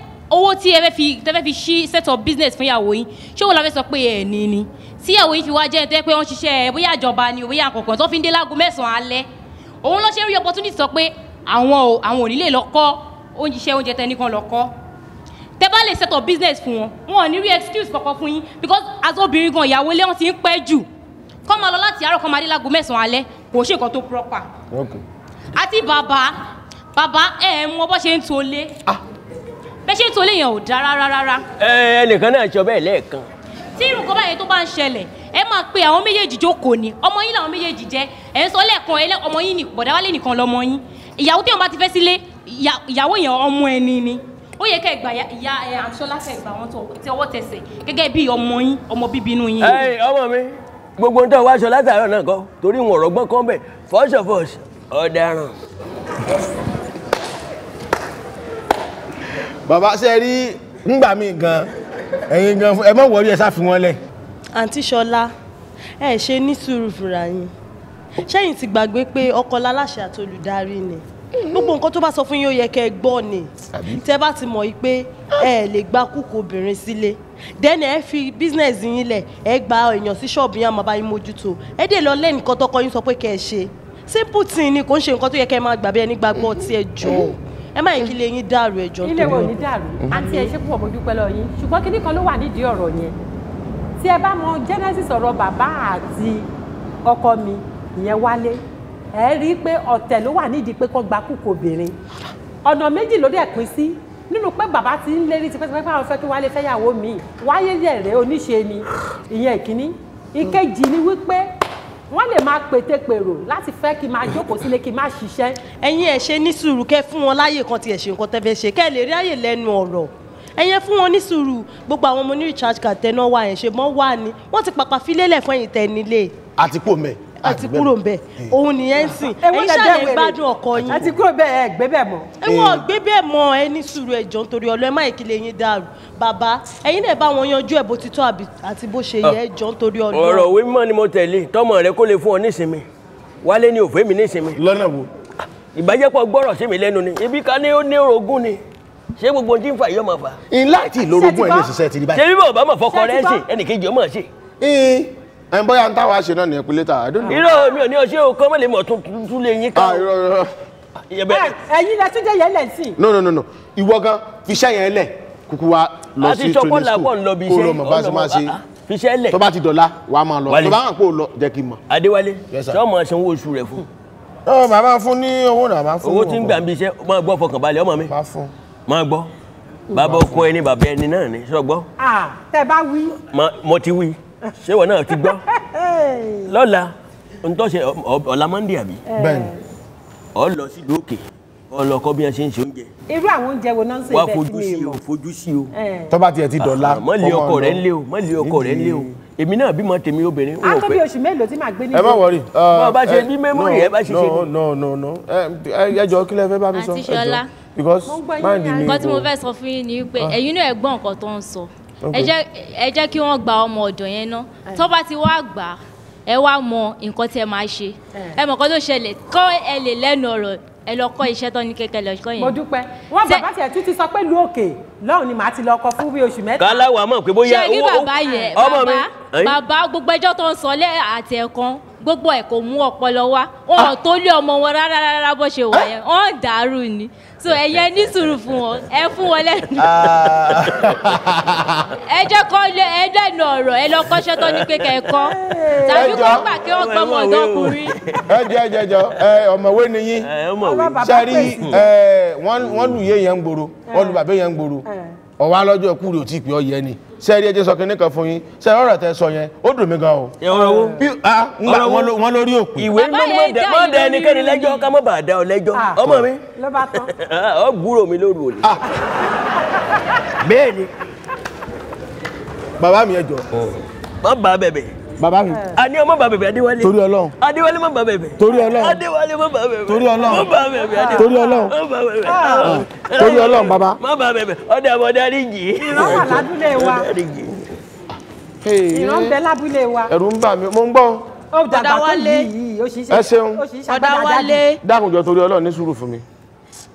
owó tí ẹ fẹ́ fi tẹ́ fẹ́ fi ṣí set up business fún ìyàwó yín, ṣé òun la fẹ́ sọ pé ẹ̀ ní ni? Tí ìyàwó yín fi wá jẹ́ ẹ pé wọ́n ṣiṣẹ́ bóyá ìjọba ni bóyá àkọ́kọ́ tó fi ń dé láago 9 alẹ́. Òun ló ṣe ń rí opportunity sọ pé àwọn ò ní lè lọ kọ́ oúnjẹ oúnjẹ tẹ nìkan lọ kọ́. Tẹ́ bá lè set up business fún wọn, wọn ò ní rí excuse kankan fún yín because as obìnrin gan ìyàwó ilé wọn ti ń pẹ́ jù. Kọ́ máa lọ láti àárọ̀ kọ́ máa dé láago 9 alẹ́, kò ṣe nǹkan tó proper. Àti bàbá ẹ mọ bó ṣe ń tolé, bẹ́ ṣe ń tolé yẹn ò dáa rárá rárá. Ẹ ẹnìkan náà sọ bẹ́ẹ̀ lẹ́ẹ̀kan. Tí irú nǹkan báyẹn tó bá ń ṣẹlẹ̀, ẹ máa pe àwọn méjèèjì jókòó ni, ọmọ yín làwọn méjèèjì jẹ́, ẹ ń sọ lẹ́ẹ̀kan ọmọ yín ni Bọ̀dá Wálé nìkan lọmọ yín, ìyàwó tí wọn bá ti fẹ́ sílé ìyàwó yẹn ọmọ ẹni ni, ó yẹ kẹ́ gbà ìyá ẹ Àǹtí kẹ́ gbà wọn tí ọwọ́ tẹsẹ̀ gẹ́gẹ́ bí ọmọ yín, ọmọ bíbí inú yín. Ẹ ọmọ mi, gbogbo ń tọ́ wá aṣọ látàárọ̀ náà kọ́ torí wọn ọ̀rọ̀ gbọ́n kọ́ bẹ̀ first of all ọ̀daràn. Bàbá ṣe rí ngbà mí gan, ẹ̀yin gan ẹ má wọrí, ẹ sá fi wọn lẹ̀. Àǹtí Ṣọlá, ẹ ṣe ní sùúrù fúnra yín. Ṣẹ́yìn ti gbàgbé pé ọkọ láláṣẹ àti olùdarí ni. Gbogbo nǹkan tó bá sọ fún yín ó yẹ kẹ́ ẹ gbọ́ ni. Tẹ́ bá ti mọ̀ yìí pé ẹ lè gba kúkú obìnrin sílé, then ẹ fi business yín lẹ̀, ẹ gba èèyàn sí ṣọ́ọ̀bù yín, àmọ́ bá yín mójútó. Ẹ dè lọ lẹ́nu nǹkan tọkọ yín sọ pé kẹ́ ẹ ṣe. Simple thing ni, kò ń ṣe nǹkan tó yẹ kẹ́ ẹ máa gbà bí ẹni gbàgbọ́ tí ẹ jọ. Ẹ má yẹ kí ilé yín dàrú, ẹ jọ̀ọ́. Ilé wo ní dàrú? Àǹtí, ẹ ṣe púpọ̀, mo dúpẹ́ lọ́wọ́ yín. Ṣùgbọ́n kíní kan ló wà nídìí ọ̀rọ̀ yẹn. Tí ẹ bá mọ genesis ọ̀rọ̀ bàbá àti ọkọ mi ìyẹn Wálé, ẹ rí i pé ọ̀tẹ̀ ló wà nídìí pé kó gba kúkú obìnrin. Ọ̀nà méjì ló dẹ̀ pín sí nínú pé bàbá ti ń lérí tipẹ́tipẹ́ pé àwọn fẹ́ kí Wálé fẹ́yàwó mi. Wáyé yẹ̀rẹ̀ oníṣe ni ìyẹn ìkíní. Ìkejì ni wípé wọ́n lè máa pètèpèrò láti fẹ́ kí n máa jókòó sílé, kí n máa ṣiṣẹ́. Ẹ̀yin ẹ̀ ṣe ní sùúrù, kẹ́ fún wọn láàyè kan tiẹ̀ ṣe nǹkan tẹ́ fẹ́ ṣe, kẹ́ lè rí àyè lẹ́nu ọ̀rọ̀. Ẹ̀yin ẹ fún wọn ní sùúrù. Gbogbo àwọn ọmọ ní recharge card tẹ̀ náà wà ẹ̀ ṣe mọ́ wà ní wọ́n ti pàpà filélẹ̀ fún ẹ̀yin tẹ̀ nílé. Àti kúrò mẹ́. Àti kúrò ń bẹ̀, òun nìyẹn ń sìn. Ẹ̀yin ṣàlẹ̀ gbádùn ọkọ yín. Àti kúrò bẹ́ẹ̀, ẹ gbé bẹ́ẹ̀ mọ́. Ẹ wọ́n gbé bẹ́ẹ̀ mọ́. Ẹ ní sùúrù, ẹ jọ̀ọ́, nítorí Ọlọ́run, ẹ má ìkìlẹ̀ yín dàrú. Bàbá, ẹ̀yin náà bá wọn yanjú ẹ̀ bó ti tọ́ àti bó ṣe yẹ. Ẹ jọ̀ọ́, nítorí Ọlọ́run. Ọ̀rọ̀ òwe mímọ́ ni mo tẹ̀lé tọmọ rẹ kó lè fún ọ nísinmi. Wálé ni òfé mi nísinmi. Lọ́nà wo? Ìbájẹ́pọ̀ gbọ́rọ̀ sí mi lẹ́nu ni ibi ká ní ó ní orogún ni. Ṣé gbogbo ohun tí ń fà yọ máa fà? Ńlá àti ìlórogún ẹ̀ ní ìṣiṣẹ́ ti rí báyìí. Ṣé bí bàbá mọ̀ fọkọ rẹ̀ ṣe ẹnìkejì ọmọ ṣe? Ẹ̀ ń bọ́yá ń táwa ṣe náà nìyẹn pé later, I don't know. Irọ́, mi ò ní ọṣẹ́ o, kọ́ mọ̀ lè mọ̀ tún lè yín ká. Irọ́, irọ́. Ẹ̀yin lẹ tún jẹ́ yẹn lẹ̀ sí. No, no, no, no, ìwọ gan fiṣẹ́ yẹn lẹ̀, kúkú wa lọ sí training school, kó lọ mọ̀ bá ṣe máa ṣe. Fiṣẹ́ lẹ̀. Tó bá ti dọ̀la, wàá máa lọ. Tó bá hàn pé o lọ, jẹ́ kí n mọ̀. Adéwálé, ṣé ọmọ sanwó oṣù rẹ̀ fún? Ọ bàbá fún ní owó náà, máa fún. Owó tí ń gbà ń bí iṣẹ́, máa gbọ́, fọkànbalẹ̀ ọmọ mi. Máa gbọ́, bàbá ọkọ ẹni, bàbá ẹni náà ni, ṣọ gbọ́? Tẹ bá wí. Mo ti wí, ṣé ìwọ náà ti gbọ́? Lọ́la ntọ́sẹ̀ ọ̀la Monday àbí? Bẹ́ẹ̀ni. Ọ lọ sílùú òkè, ọ lọ kọ́ bí wọ́n ṣe ń ṣe oúnjẹ. Irú àwọn oúnjẹ wo náà ń sè Wá bẹ́ẹ̀ tí fojú mi sí ò o, mọ̀? fojú sí o. Tó bá tiẹ̀ ti dọ̀la. Mọ́ lé ọkọ rẹ̀ ńlé o, mọ́ lé ọkọ rẹ̀ ńlé o. Èmi náà bímọ tèmi obìnrin. Á tó bí oṣù mélòó tí màá gbé nílé. Ẹ má worry. Bá a bá ṣe bí memory ẹ bá ṣe ṣe No, no, no, no, ẹ jọ̀ọ́, kí lẹ fẹ́ bá mi sọ? Àǹtí Ṣọlá. Because mind mi. Nǹkan tí mo fẹ́ sọ fún yín ni wípé ẹ̀yin náà ẹ gbọ́ nǹkan tó ń sọ. Ẹ jẹ́ kí wọ́n gba ọmọ ọ̀dọ̀ yẹn ná. Tó bá ti wá gbà á, ẹ wá mọ nǹkan tí ẹ máa ṣe. Ẹ mọ̀ nǹkan tó ṣẹlẹ̀ kọ́ ẹ lè lẹ́nu ọ̀rọ̀. Ẹ lọ kọ́ iṣẹ́ tó ní kékeré lọ kọ́ yẹn. Mo dúpẹ́. Wọ́n bàbá tiẹ̀ tún ti sọ pé ìlú òkè lọ́hùn ni màá ti lọ kọ fún bí oṣù 3. Káláwa mọ̀ pé bóyá Ṣé rí bàbá yẹn, ọmọ mi. Bàbá, bàbá, gbogbo ẹjọ́ tó ń sọ lẹ́ àti ẹ̀kan gbogbo ẹ̀ kò mú ọpọlọ wá. Wọn ò tó lé ọmọ wọn rárá rárá. Bó ṣe wà yẹn, wọn ń dàrú ni. So ẹ̀yẹ ní sùúrù fún wọn, ẹ fún wọn lẹ́nu, ẹ jẹ́ kọ́ ẹ lẹ́nu ọ̀rọ̀. Ẹ lọ kọ́ṣẹ́ tó ní pé kẹ́ ẹ kọ́, tàbí kó gbà kí wọ́n gbọ́mọ ọ̀dọ́ ọkùnrin. Ẹ jẹ́ ẹ jẹ́ jọ ẹ ọ̀mọ̀wé ni yín. Sẹ́rí ẹ, wọ́n lù yé yẹn ń gbòòrò, wọ́n lu bàbá yẹn ń gbòòrò, ọ̀wá lọ́jọ́ kú rè, ò tí ì pé ọ yẹ ni. Sẹ́rí, ẹ jẹ́ sọ kinní kan fún yín. Sẹ́rí, ọ̀rọ̀ tẹ sọ yẹn, ó dùn mí gan o. Ọ̀rọ̀ wo? Bí wọ́n lórí òpin. Ìwé mímọ́, má da ẹnikẹ́ni lẹ́jọ́ ká má bàa dá ọ lẹ́jọ́, ọmọ mi. Ló bá tán. Ọ gbúrò mi lóru òní. Bẹ́ẹ̀ ni. Bàbá mi, ẹ jọ. Má bàa bẹ̀bẹ̀. Bàbá mi. A ní ọmọ bàa bẹ̀bẹ̀, Adéwálé. Torí Ọlọ́run. Adéwálé, má bàa bẹ̀bẹ̀. Torí Ọlọ́run. Adéwálé, má bàa bẹ̀bẹ̀. Torí Ọlọ́run. Má bàa bẹ̀bẹ̀, Adéwálé. Torí Ọlọ́run. Má bàa bẹ̀bẹ̀. Torí Ọlọ́run, bàbá. Má bàa bẹ̀bẹ̀, ọdẹ àbọ̀ dáríjì. Ìran wà lábúlé wa. Ìran ń bẹ lábúlé wa. Ẹ̀rù ń bà mí, mo ń gbọ́. Ó dàgbà tó yìí, ó sì ṣe. Ẹ ṣeun. Ó sì ṣàgbàdà jáde. Dákun jọ, torí Ọlọ́run, ní sùúrù fún mi.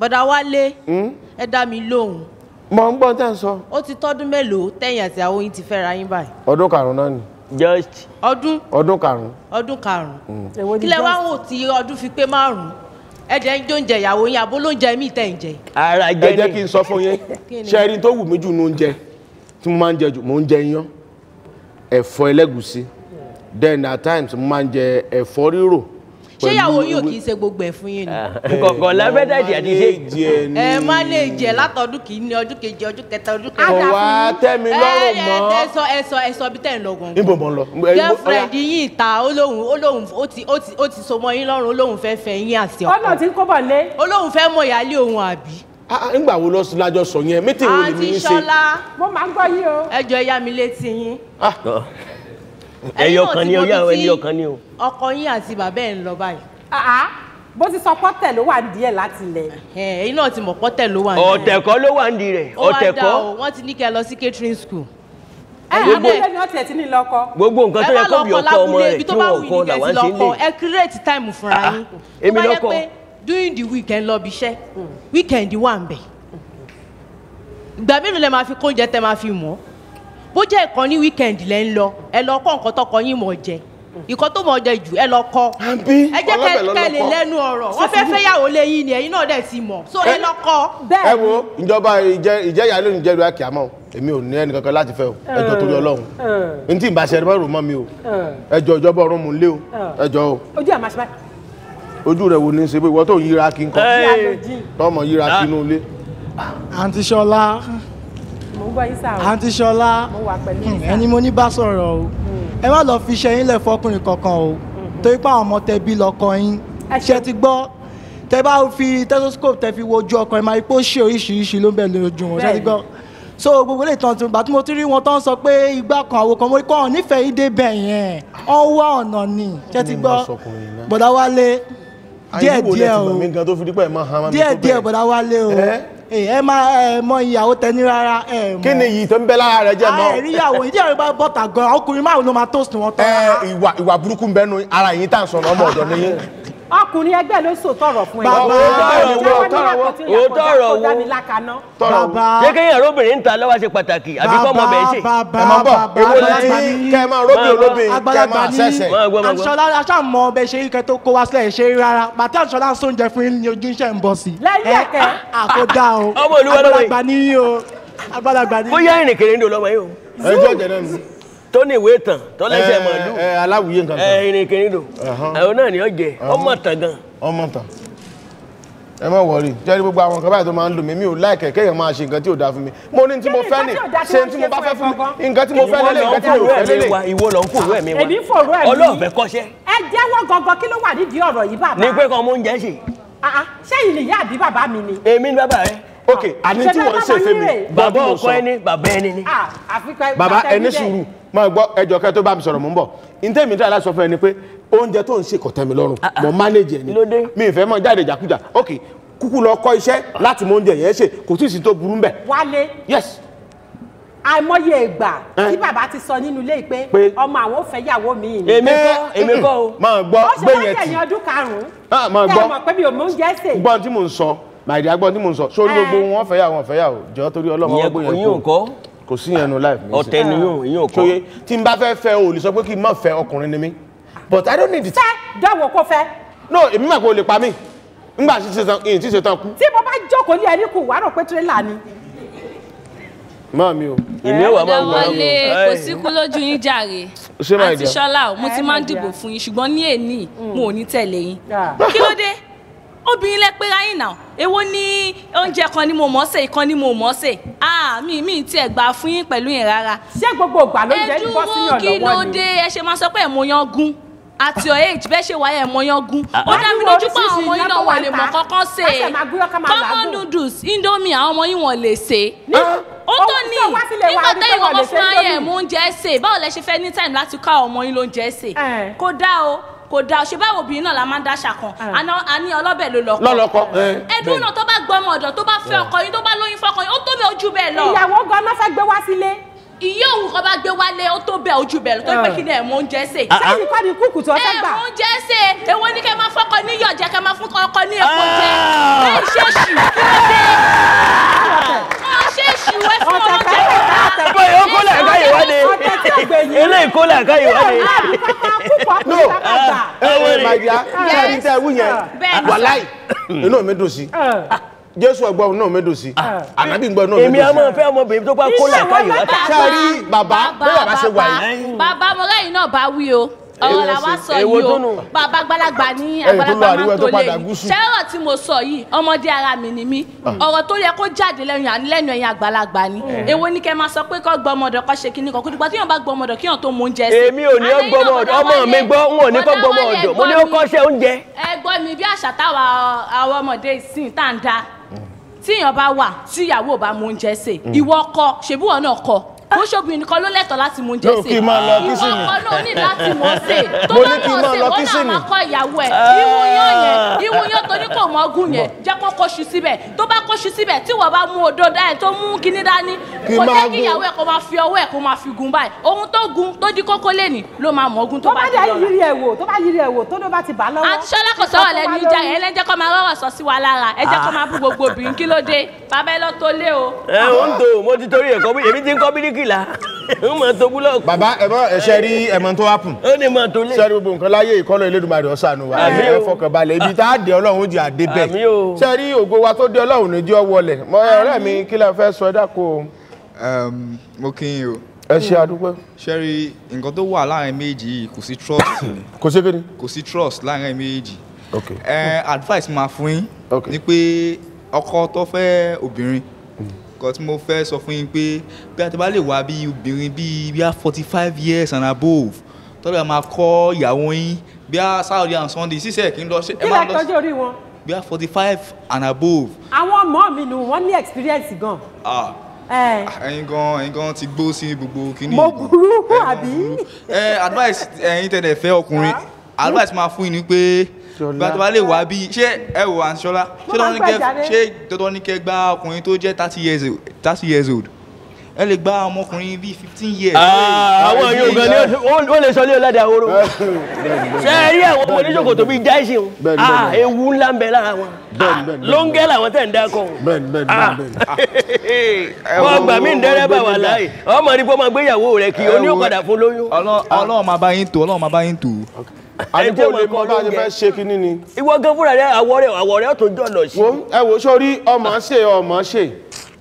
Bọ̀dá Wálé, ẹ dá mi lóhùn. Mo ń gbọ́ tẹ́ ń sọ. Ó ti tọ́dún mélòó tẹ̀yìn àti àwọn yín ti fẹ́ra yín báyìí? Ọdún 5 náà ni. Just. Ọdún. Ọdún 5. Ọdún 5. Kí lẹ wá wò tí ọdún fi pé 5? Ẹ jẹ́ ń jóúnjẹ ìyàwó yín, àbó lóúnjẹ míì tẹ̀ ń jẹ? Ara jẹ Ẹ jẹ́ kí n sọ fún yín. Ṣé ẹ rí tó wù mí jù ní oúnjẹ tí mo máa ń jẹ jù? Mo ń jẹ iyán, ẹ̀fọ́ ẹlẹ́gùsí, then at times mo máa ń jẹ ẹ̀fọ́ rírò. Ṣé ìyàwó yín ò kì í ṣe gbogbo ẹ̀ fún yín ni? Kọ̀ọ̀kan lábẹ́dàjì àti ṣe. Ẹ má lè jẹ látọdún kìíní, ọdún kejì, ọdún kẹta, ọdún kẹrin. Kò wá tẹ́ mi lọ́rùn mọ́. Ẹ sọ, ẹ sọ, ẹ sọ bí tẹ́ ń lọ gan. Níbo mo ń lọ? Girlfriend yín ìta, ó lóun ó ti so mọ́ yín lọ́rùn, ó lóun fẹ́ fẹ́ yín àti ọkọ. Ọ̀nà tí ń kó bọ̀ lé. Ó lóun fẹ́ mọ ìyáálé òun àbí? Ńgbà wo lọ lájọ sọ yẹn? Mítì wo lèmi ń ṣe? Àǹtí Ṣọlá. Mo máa ń gbọ́ yín o. Ẹ jọ̀ọ́, ẹ yá mi létí yín. Ẹyọ kan ni o, yá ẹyọ kan ni o. Ọkọ yín àti bàbá ẹ̀ ń lọ báyìí. Bó ti sọ pọ́tẹ̀ ló wà díẹ̀ láti ilẹ̀. Ẹ̀yin náà ti mọ̀ pọ́tẹ̀ ló wà nídìí. Ọ̀tẹ̀ kọ́ ló wà nídìí rẹ̀, ọ̀tẹ̀ kọ́. Ó wá dá o, wọ́n ti ní kẹ́ ẹ lọ sí catering school. Ẹ abúlé ni wọ́n tiẹ̀ ti ní lọ́kọ. Gbogbo nǹkan tó yẹ kó bí ọkọ ọmọ rẹ̀ tí wọ́n kọ́ làwọn ṣe ń lè. Ẹ create time fúnra yín. Èmi lọ́kọ. During the week ẹ ń lọ bí iṣẹ́, weekend wà ń bẹ̀. Ìgbà mélòó lẹ máa fi kóúnjẹ tẹ máa fi mọ̀? Bó jẹ́ ẹ̀kan ní weekend lẹ ń lọ, ẹ lọ kọ́ nǹkan tọkọ yín mọ̀ jẹ. Ìkan tó mọ̀ jẹ jù ẹ lọ kọ́. Ẹ jẹ́ kẹ́ lè lẹ́nu ọ̀rọ̀. Wọ́n fẹ́ fẹ́yàwó lẹ́yìn ni ẹ̀yin náà dẹ̀ ti mọ̀. So ẹ lọ kọ́. Ẹ wo ìjọba ìjẹyà lónìí jẹ́rìí àkìámọ́ èmi ò ní ẹnì kankan láti fẹ́ o. Ẹ jọ̀ọ́ torí Ọlọ́run. N tí ì bá ṣe ẹni bá rò mọ́ mi o. Ẹ jọ̀ọ́ ìjọba ọ̀run mò ń lé o. Ẹ jọ̀ọ́ o. Ojú ẹ̀ máa ṣe báyìí. Ojú rẹ̀ wo ni ṣe pé ìwọ tó ń yíra kí n kọ́ tọmọ yíra kí inú ilé. Àǹtí Ṣọlá. Mo ń gbọ́ yín sáà o. Àǹtí Ṣọlá. Mo wà pẹ̀lú yín sáà. Ẹni mo ní bá sọ̀rọ̀ o. Ẹ má lọ fi iṣẹ́ yín lẹ̀ fọkùnrin kankan o. Torí pé àwọn ọmọ tẹ bí lọ́kọ yín. Ṣé ti gbọ́? Tẹ bá fi stethoscope tẹ fi wojú ọkọ ẹ máa rí pé ó ṣe oríṣiríṣi ló ń bẹ lójú wọn. Ṣé ti gbọ́? So gbogbo ilé ìtàn tí mo ti rí wọn tó ń sọ pé igbá kan àwo kan mo rí kọ́ ọ̀n nífẹ̀ẹ́ yín débẹ̀ yẹn. Ọ̀n wá ọ̀nà ni. Ṣé ti gbọ́? Bọ̀dá Wálé díẹ̀ díẹ̀ o díẹ̀ díẹ̀ bọ̀dá Wálé o ẹ má ẹ mọ ìyàwó tẹ ní rárá ẹ mọ. Kí ni iyì tó ń bẹ lára rẹ jẹ mọ. ẹ rí ìyàwó ìdí àwọn ìbá bọ́tà gan ọkùnrin márùn ló máa toast wọn tán. Ẹ ìwà burúkú ń bẹnu ara yín tá à ń sọ̀rọ̀ ọmọ ọ̀dọ̀ ni yín. Ọkùnrin ẹgbẹ́ ló sọ tọrọ fún ẹ. Bàbá òótọ́rọ̀ wo ṣé kéèyàn róbìnrin ń ta lọ́wọ́ ṣe pàtàkì àbí kọ́ ọmọ bẹ́ẹ̀ ṣe. Ẹ máa bọ̀ èwo ni kẹ́ ẹ máa róbìn olóbìn kẹ́ ẹ máa ṣẹ̀ṣẹ̀. Àǹtí Ṣọlá aṣáàmọ ọbẹ̀ ṣe ikẹ́ tó kó wá sílẹ̀ ṣe rárá bàtí Àǹtí Ṣọlá ń sóúnjẹ fún yín ní ojú iṣẹ́ ń bọ̀ sí. Lẹ́yìn ẹ̀kẹ́. Àkódà o àgbàlagbà ní yín o àgbàlagbà ní. Bóyá ìrìnkèrè ń dò lọ́mọ yìí o. Ẹ jẹ́ ọ̀jẹ̀ náà nù. Tó ní ìwé ìtàn tó lẹ́sẹ̀ màálù. Aláwìyé nǹkan kan. Ìrìnkèrè ń dò àwọn náà ni ó jẹ ọmọ tàn gan. Ọmọ tàn. Ẹ má wọrí jẹ́rí gbogbo àwọn nǹkan báyìí tó máa ń lò mí mi ò láìkẹ̀ kéèyàn máa ṣe nǹkan tí ò dáa fún mi. Mo ní tí mo fẹ́ ní ṣe tí mo bá fẹ́ fún mi nǹkan tí mo fẹ́ lélẹ̀ nǹkan tí mi ò fẹ́ lélẹ̀. Ìwọ ló ń fòrò ẹ̀mí wa Èmi ń fòrò ẹ̀mí. Ọlọ́ọ̀fẹ́ kọ́ṣẹ́. Ẹ jẹ́wọ́ gangan kí ló wà nídìí ọ̀rọ̀ yìí bàbá. Ní pé kàn mọ oúnjẹ ṣe. Ṣé ìlìyá àbí bàbá mi ni. Èmi ni bàbá rẹ. Ok àní tí wọ́n ń ṣe fẹ́ mi. Bàbá ọkọ ẹni bàbá ẹni ni. Bàbá ẹni sùúrù máa gbọ́ ẹjọ́ kẹ́ tó bá mi sọ̀rọ̀ mò ń bọ̀. Ntẹ́mi tí aláṣọ fún ẹ ni pé oúnjẹ tó ń ṣe kò tẹ́ mi lọ́rùn mo manage ẹ ni mi ìfẹ́ mọ́ jáde jàkújà. Ok kúkú lọ kọ́ iṣẹ́ láti mọ oúnjẹ yẹn ṣe kò tí ì sí tó burú mbẹ̀. Wálé. Yes. Àìmọye ìgbà tí bàbá ti sọ nínú ilé pé ọmọ àwọn ò fẹ́ yàwó mi ni. Èmi kọ́ èmi kọ́ o. Máa gbọ́ gbé yẹn tì. Ó ṣe wá jẹ̀yìn ọdún karùn-ún. Máa gbọ́ Tẹ́ ẹ mọ̀ pé mi ò mọ oúnjẹ sè. Gbọ́n tí mò ń sọ màìdí agbọ́n tí mò ń sọ sórí gbogbo wọn fẹ́ yàwó fẹ́ yàwó jọ torí Ọlọ́run wọn gbé yẹn kú. Kò sí yẹn nu life mi. Ọ̀tẹ̀ ni yóò yóò kọ́. Ṣóyè tí n bá fẹ́ fẹ́ o lè sọ pé kí n má fẹ́ ọkùnrin ni mí but I don't need it. Fẹ́ dánwò kó fẹ́. No èmi mà kó lè pa mí ngbà tí ṣe tán kú. Tí mo bá jókòó ní ẹni kù wàá rò pé tírélà ni. Má mi o. Èmi ò wà máa wọ Wálé kò síkú lójú yín jàre. Àǹtí Ṣọlá o mo ti máa ń dìbò fún yín ṣùgbọ́n ní èní mo ò ní tẹ̀lé yín. Kí ló dé? Obìnrin lẹ pé ráyìn náà èwo ní oúnjẹ kan ni mo mọ̀ sè kan ni mo mọ̀ sè mi ti ẹ̀ gbà fún yín pẹ̀lú yẹn rárá. Ṣé gbogbo ìgbà ló jẹ́ bọ́ síyàn lọ́wọ́ ni? Ẹ dúró kí ló dé ẹ ṣe máa sọ pé ẹ̀ mo yan gún at your age bẹ́ẹ̀ ṣe wáyé ẹ̀ mọ yan gún ó dá mi lójú pé àwọn ọmọ yín náà wọ́n lè mọ̀ kọ́kọ́ sè é common noodles indomie àwọn ọmọ yín wọ́n lè sè é ó tó ní nígbà tẹ́yìn kọ́kọ́ fún ayé ẹ̀ mú oúnjẹ sè báwo lẹ ṣe fẹ́ ní time láti kọ́ àwọn ọmọ yín lóúnjẹ sè kó dá o kò dáa ṣe báwo obìnrin náà la máa ń dáṣà kan a ní ọlọ́bẹ̀ ló lọ́kọ. Lọ́lọ́kọ. Ẹdùn náà tó bá gbọ́ ọmọ ọ̀dọ̀ tó bá fẹ́ ọkọ yín tó bá lóyún fọkọ yín ó tó bẹ́ẹ̀ ojú bẹ́ẹ̀ lọ. Ìyàwó gan-an fẹ́ gbé wá sílé. Ìyá òun kan bá gbé wálé ó tó bẹ́ẹ̀ ojú bẹ́ẹ̀ lọ tó pé kí ni ẹ̀ mọ oúnjẹ sè. Sẹ́yìn kọ́ ni kúkú tó fẹ́ gbà. Ẹ̀ mọ oúnjẹ sè èwo ni kẹ́ máa fọkọ níyọ̀ jẹ kẹ́ máa fún ọkọ ní epo jẹ. Bẹ́ẹ̀ ṣe ṣì kí ló dé. Wọ́n ṣe ṣì wẹ́ fún oúnjẹ. Bóyá ó kó làákàyè wá dé. Eléyìí kó làákàyè wá dé. No ẹ my dear ṣe tẹ wí yẹn wàláì inú mi dùn sí Jésù ọgbọ́n inú mi dùn sí ànábì ń gbọ́ inú mi dùn sí. Èmi a máa fẹ́ ọmọbìnrin tó bá kó làákàyè wá ta. Ṣé rí bàbá bí bàbá ṣe wà yìí. Bàbá mo rẹ́yìn náà bá wí o ọ̀rọ̀ la wá sọ yìí o bàbá àgbàlagbà ní àgbàlagbà máa tó lé yìí ṣé ọ̀rọ̀ tí mo sọ yìí ọmọdé ara mi ni mí ọ̀rọ̀ tó yẹ kó jáde lẹ́nu ẹ̀yin àgbàlagbà ni èwo ni kẹ́ máa sọ pé kọ́ gbọmọdọ̀ kọ́ ṣe kíní kan kó dìgbà tíyàn bá gbọmọdọ̀ kíyàn tó mọ oúnjẹ sí. Èmi ò ní ó gbọmọ ọ̀dọ̀ ọmọ mi gbọ́ n ò ní kó gbọmọ ọ̀dọ̀ mo ní ó kọ́ṣẹ́ oúnjẹ. Ẹ gbọ́ mi bí àṣà táwa àwọn ọmọdé ìsìn tá à ń da tíyàn bá wà tíyàwó bá mọ oúnjẹ sè ìwọ kọ ṣèbí wọn náà kọ kó ṣòbìnrin nìkan ló lẹ́tọ̀ọ́ láti mú oúnjẹ sè. Kí n máa lọ kíṣìnì. Ìwọ ọkọ náà ní láti mọ̀ sè. Tó bá mọ̀ sè wọ́n náà máa kọ́ ìyàwó ẹ̀. Ìwúyàn yẹn ìwúyàn tó ní kò mọ̀ ọgùn yẹn jẹ́ kó kóṣù síbẹ̀. Tó bá kóṣù síbẹ̀ tí wọ́n bá mú odó dá ẹ̀ tó mú kíní dání kò jẹ́ kí ìyàwó ẹ̀ kó máa fi ọwọ́ ẹ̀ kó máa fi gun báyìí. Ohun tó gun tó di kókó lẹ́nì ló máa mọ̀ ogun tó bá di lọ́la. Tó bá yiri ẹ̀ wò tó bá yiri ẹ̀ wò tó ló bá ti bà lọ́wọ́. Àǹtí Ṣọlá kò sọ̀rọ̀ lẹ́nu ìjà yẹn lẹ́jẹ́ kó máa rọ̀rọ̀ sọ sí wa lára ẹ jẹ́ kó máa bú gbogbo obìnrin kí ló dé bàbá ẹ lọ tó lé o. Ẹ ò ń tò mo ti torí ẹ̀kọ́ èmi ti ń kọ́ bíríkìlà. Ń mọ̀ tó búlọ̀kù. Bàbá ẹ mọ ẹsẹ rí ẹmọ tó happen. Ó ní mọ̀ tó lé. Sẹ́rí gbogbo nǹkan láyé ìkọlọ̀ Elédùmarè ó ṣàánú wa. Àmín Ẹ o. fọkàn balẹ̀, ibi tá a dé Ọlọ́run ó jẹ́ àdé bẹ́ẹ̀. Àmín o. Sẹ́rí ògo wa tó dé Ọlọ́run ní jẹ́ ọ wọlẹ̀. Mọ ọ̀rẹ́ mi kí lẹ fẹ́ sọ, ẹ dákun o. Mo kí yín o. Ẹ ṣe àdúpẹ́. Ṣẹ́rí nǹkan tó wà láàrin méjì yìí, kò sí trust ni. Kò sí kíni? Kò sí trust láàrin méjì. Ok. Ẹ advice máa fún yín ni pé ọkọ tó fẹ́ obìnrin, nǹkan tí mo fẹ́ sọ fún yín pé bí a ti bá lè wá bí obìnrin bíi bí 45 years and above tọ́lá máa kọ́ ìyàwó yín bí a Saturday and Sunday sísẹ̀ kí n lọ ṣe ẹ Kí máa lẹ lọ tọ́jú orí wọn? bí a 45 and above. Àwọn ọmọ mi nù, wọ́n ní experience gan. Ah, Ẹ ẹ̀yin gan ti gbó sí gbogbo kíní. Mo burú àbí? Ẹ advice ẹ̀yin tẹ̀lé fẹ́ ọkùnrin, advice máa fún yín ni pé bí a tó bá lè wá bí, ṣé ẹ wò, Àǹtí Ṣọlá, ṣé Mo máa dandan ní ń gbà kẹ́ jàre. ṣé dandan ní kẹ́ gba ọkùnrin tó jẹ́ 30 years old, 30 years old? Ẹ lè gba ọmọkùnrin bíi 15 years. Àwọn yóò gan ni ó lè sọ ní ọ̀làdà oró. Ṣé ẹ rí àwọn ọmọ oníṣòkòtò bíi jáìsì o? Bẹ́ẹ̀ni. Ewu ńlá ń bẹ lára wọn. Ló ń gẹ́ làwọn tẹ̀ ń dákọ̀. Wọ́n gbà mí ń dẹ́rẹ́bà wà láàyè. Ọmọ rí pé ọmọ gbéyàwó rẹ̀ kí o ní ó padà fún lóyún. Ọlọ́run máa bá yín tó, Ọlọ́run máa bá yín tó. Àdúgbò lè mọ bá a ṣe fẹ́ ṣe kínní ni. Ìwọ gan fúnra rẹ, àwọ̀ rẹ ó tó jọ̀lọ̀ sí. Wo, ẹ wo, sórí ọmọ ṣe ọmọ ṣe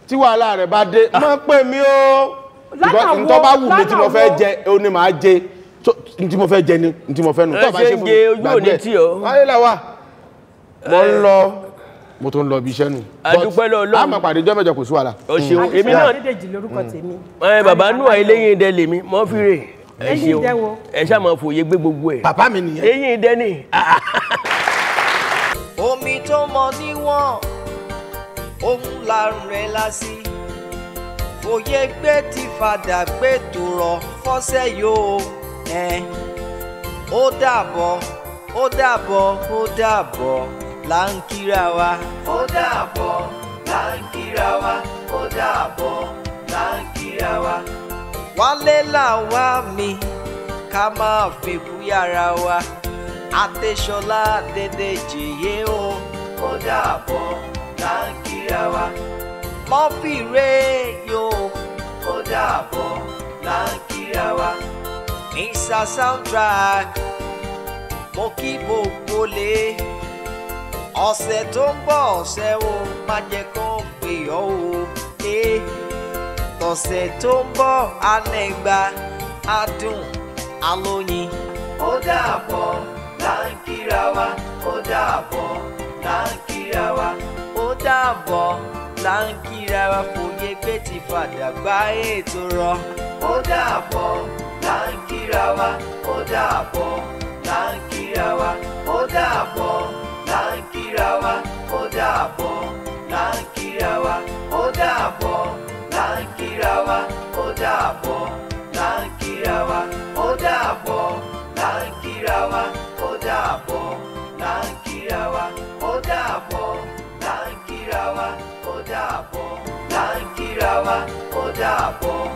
tí wàhálà rẹ̀ bá dé, má pè mí o. Lọ́nà wo? Ntọ́ bá wù mí tí mo Lọ́nà fẹ́ wo? jẹ ó ní màá jẹ. Ntí mo fẹ́ jẹ ni ntí mo fẹ́ nù. Ẹ Tó bá ṣe ṣe ń fún jẹ mi, ojú gbàgbé òní ẹ̀. tì ọ́. Wáyé là wà, mo ń lọ, mo tún ń lọ ibi iṣẹ́ nù. A dúpẹ́ lọ́wọ́ Ọlọ́run. A máa pàdé jọ́ mẹ́jọ, kò sí wàhálà. O ṣeun, èmi náà. Adédèjì lórúkọ tèmi. Ẹ bàbá nù, eléyìí dẹ lèmi mọ fi rè. Ẹ Eyín ṣeun. idẹ wo? Ẹ ṣáà máa fòye gbé gbogbo ẹ. Bàbá mi nìyẹn. Eyín idẹ ni. Omi tó mọ níwọ̀n òun la rẹ̀ lásì fòye gbé ti fàdà gbé tó rọ fọ́sẹ̀ yóò ẹ̀. Ó dàbọ̀, ó dàbọ̀, ó dàbọ̀ là ń kíra wa. Ó dàbọ̀ là ń kíra wa, ó dàbọ̀ là ń kíra wa. Wálé làwa mi ká máa fi búyàrá wa. Adéṣọlá Adédèjì yé o. Ó dàbọ̀ là ń kíra wa. Mọ́fì rẹ̀ yóò. Ó dàbọ̀ là ń kíra wa. Mr Soundtrack, mo kí gbogbo lé. Ọ̀sẹ̀ tó ń bọ̀, ọ̀sẹ̀ o, má jẹ́ kó ń pè ọ́ o. Eh, tọ̀sẹ̀ tó ń bọ̀, anẹ́gba adùn alóyin. Ó dàbọ̀ là ń kíra wa, ó dàbọ̀ là ń kíra wa, ó dàbọ̀ là ń kíra wa. Fòye gbé ti fàdà gbá ètò rọ. Ó dàbọ̀ là ń kíra wa, ó dàbọ̀ là ń kíra wa, ó dàbọ̀ là ń kíra wa, ó dàbọ̀ là ń kíra wa, ó dàbọ̀ là ń kíra wa, ó dàbọ̀ là ń kíra wa, ó dàbọ̀ là ń kíra wa, ó dàbọ̀ là ń kíra wa, ó dàbọ̀ là ń kíra wa, ó dàbọ̀ là ń kíra wa, ó dàbọ̀.